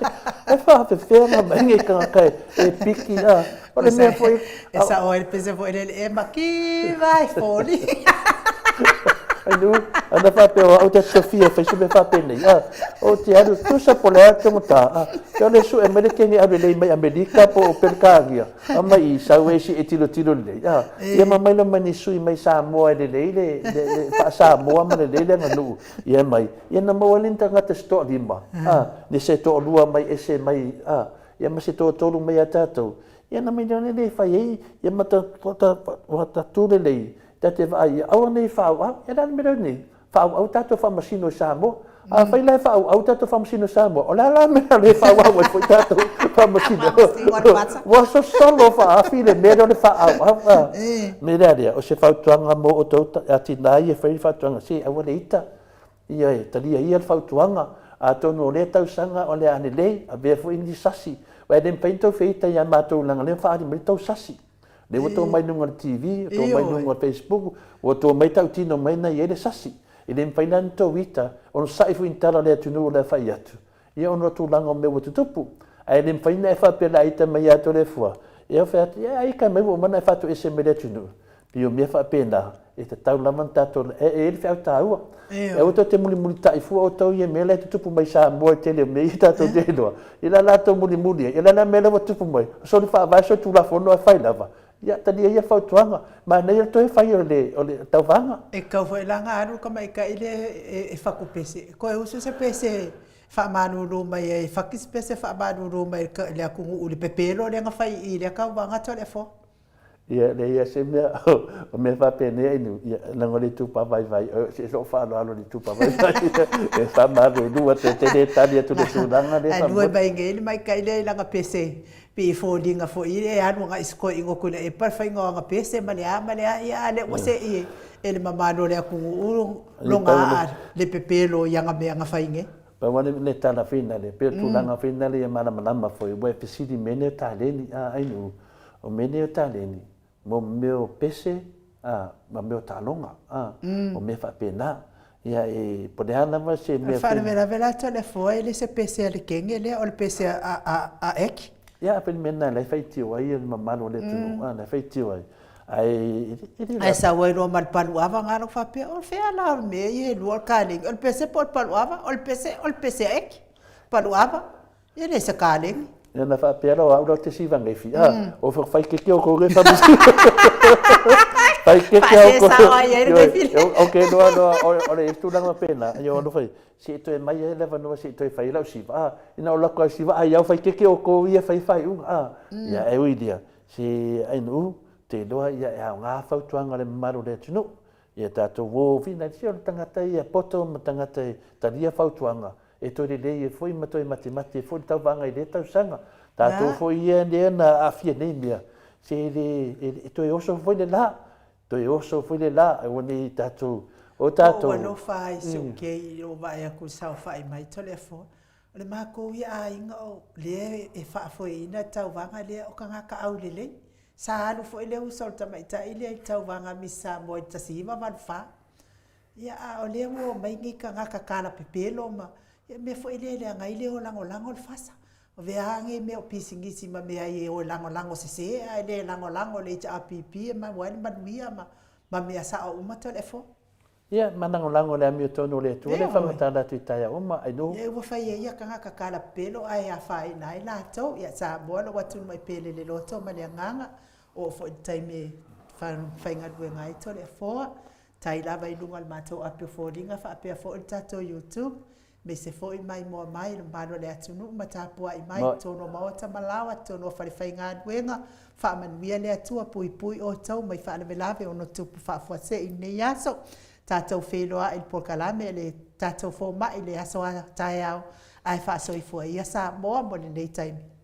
S2: e faafefea ona aumai nei tagata e piki, a. O le mea foi.
S1: E sao ai le pese foi lele, e mativa e foliga.
S2: Ai nu, ana faapea o au te tofia e fai se mea faapenei, a, ou te alu tusa po o le a le taugata, a, pe o le sue mai le kene aulelei mai Amerika po o Peretania, aumai i sau e si e tilotilo lelei, a, ia ma mai loa ma ni sui mai Samoa e lelei le, le, le faa-Samoa ma lelei le aganuu, ia mai, ia na maua ai le ni tagata se toalima, a, ni se toalua mai ese mai, a, ia ma se toatolu mai ia tatou, ia na mai lea le fai ai, ia ma ta, ta, ta, ta tu lelei, ta te vaai, ia aua nei faaauau, ia le a le mea lea nei, faaauau tatou faamasino i Samoa. Afai la e faaauau tatou faamasino i Samoa, o le a la le mea le faaauau ai foi tatou faamasino? Ua sosolo faaafi le mea lea o le faaauau. A mea lea lea, o se fautuaga mo outou tina ia e fai le fautuaga, se aua le ita, ia e talia ia le fautuaga, atonu o lea tausaga o le a lelei, avea foi ni sasi, aua e le mafai ona tou feita ia matou leaga o lea ua faaali mai le tou sasi. Lea ua tou mai luga o le TV, ua tou mai luga o le Facebook, ua tou mai tautino mai na i ai le sasi. E le mafai la ona tou ita, onosai foi i ni tala o le atunuu o le a fai atu, ia ona o tulaga o mea ua tutupu. Ae le mafai ona e faapea o le a ita mai ia Toleafoa, ia fai atu, ia ita mai ua uma ona e faatoese mai le atunuu. Pei o mea faapena, e tatau lava ona tatou, e i ai le feau taua. E aua tou te mulimulitai fua outou ia mea la e tutupu mai Samoa i le tele o mea ia tatou te iloa. Ia la latou mulimuli ai, ia la le mea la ua tupu mai, o soli faavae soli tulafono ae fai lava. Ia talia ia fautuaga, manaia le toe fai o le, o le tauvaga.
S1: E tatau foi la ona alu le tamaitai lea e fatu pese, toe usu se pese faamalulu mai ai, fati se pese faamalulu mai i le atunuu i le pepelo lea na fai i i lea tauvaga Toleafoa.
S2: Ia, leai lava se mea, o mea faapenei ai nu, ia, leaga o le itupa vaivai, o se lou faaaloalo i le itupa vaivai, e faamaluelua atu, e te le tali atu i le tulaga lea.
S1: Ae lua mai nei le maita'i lea i lana pese, pei e foliga foi e alu agai i se toeaina o Tuilaepa le faiga o ana pese ma le a ma le a, ia a o lea ua se'i e le mamalu o le atunuu lona aa le pepelo i ana mea na fai nei.
S2: Pau lava le tala finale, pei o le tulaga finale ia malamalama foi, ua e fesili i mea nei o taleni, a, ai nu, O mea nei o taleni, mo mea o pese, a, ma mea o taaloga, a, o mea faapena. Ia e, po o le a lava se mea.
S1: O le faalavelave la Toleafoa e le se pese a le kenge lea, o le pese a Eki.
S2: Ia, a pei le mea lena la e faitio ai le mamalu o le atunuu, a, la e faitio ai. Ae
S1: e le. Ae sau ai loa ma le paluava na lou faapea, o fea la o mea ia e lua o le kalegi, o le pese po o le paluava, o le pese, o le pese a Eki, paluava. E le se kalegi.
S2: Ia na faapea la o au la te siva nei fi. Ah, o fa fai keke o ko fa musi. Fai keke o
S1: ko. Sa ai ai le fi.
S2: Okay, no no o le tulaga pena. Yo no fai. Si toe mai ai le vanua si toe fai lau siva. Ah, ina o lako ai siva ai au fai keke o ko ia fai fai u. Ah, ia e ui dia. Si ai nu te loa ia e aoga fautuaga le mamalu o le atunuu. Ia tatou o fina si o le tagata ia poto ma tagata e talia fautuaga E toe lelei ai foi ma toe matemate ai foi le tauvaga i lea tausaga. Tatou foi ia lea na aafia nei mea, se e le, e toe oso foi le la, toe oso foi le la, aua ne i tatou, o tatou.
S1: Ua ou alofa lava i si ou kei i lou vaai atu i le saofai mai Toleafoa. O le matou ia aiga o lea e faafoeina le tauvaga lea o tagata aulelei. Sa alu foi le uso o le tamaitai lea i le tauvaga Miss Samoa i le 1984. Ia, a o lea ua omai nei tagata talapepelo ma, ia mea foi lea e leaga ai le o lagolago le fasa. O vea nei mea o pisinisi ma mea ai e o e lagolago sese ae le lagolago le HRPP e maua ai le manuia ma, ma mea sao uma Toleafoa.
S2: Ia, ma lagolago le amiotonu o le Atua lea e faamatala atu i taeao uma, ai nuu.
S1: Ia, ua fai ai ia tagata talapepelo ae afaina ai latou. Ia, Samoa lou atunuu e pele le loto ma le agaga. Oo foi i le taimi e faigaluega ai Toleafoa. Tai lava i luga o le matou api o foliga faapea foi le tatou YouTube, aemaise foi maimoa mai le mamalu o le atunuu ma tapuai mai i totonu o maota ma laoa, totonu o falefaigaluega. Faamanuia le Atua, puipui outou mai faalavelave ono tupu faafuasei i lenei aso. Tatou feiloai i le polokalame a le tatou fomai i le aso a taeao, ae faasoifua ia Samoa mo lenei taimi.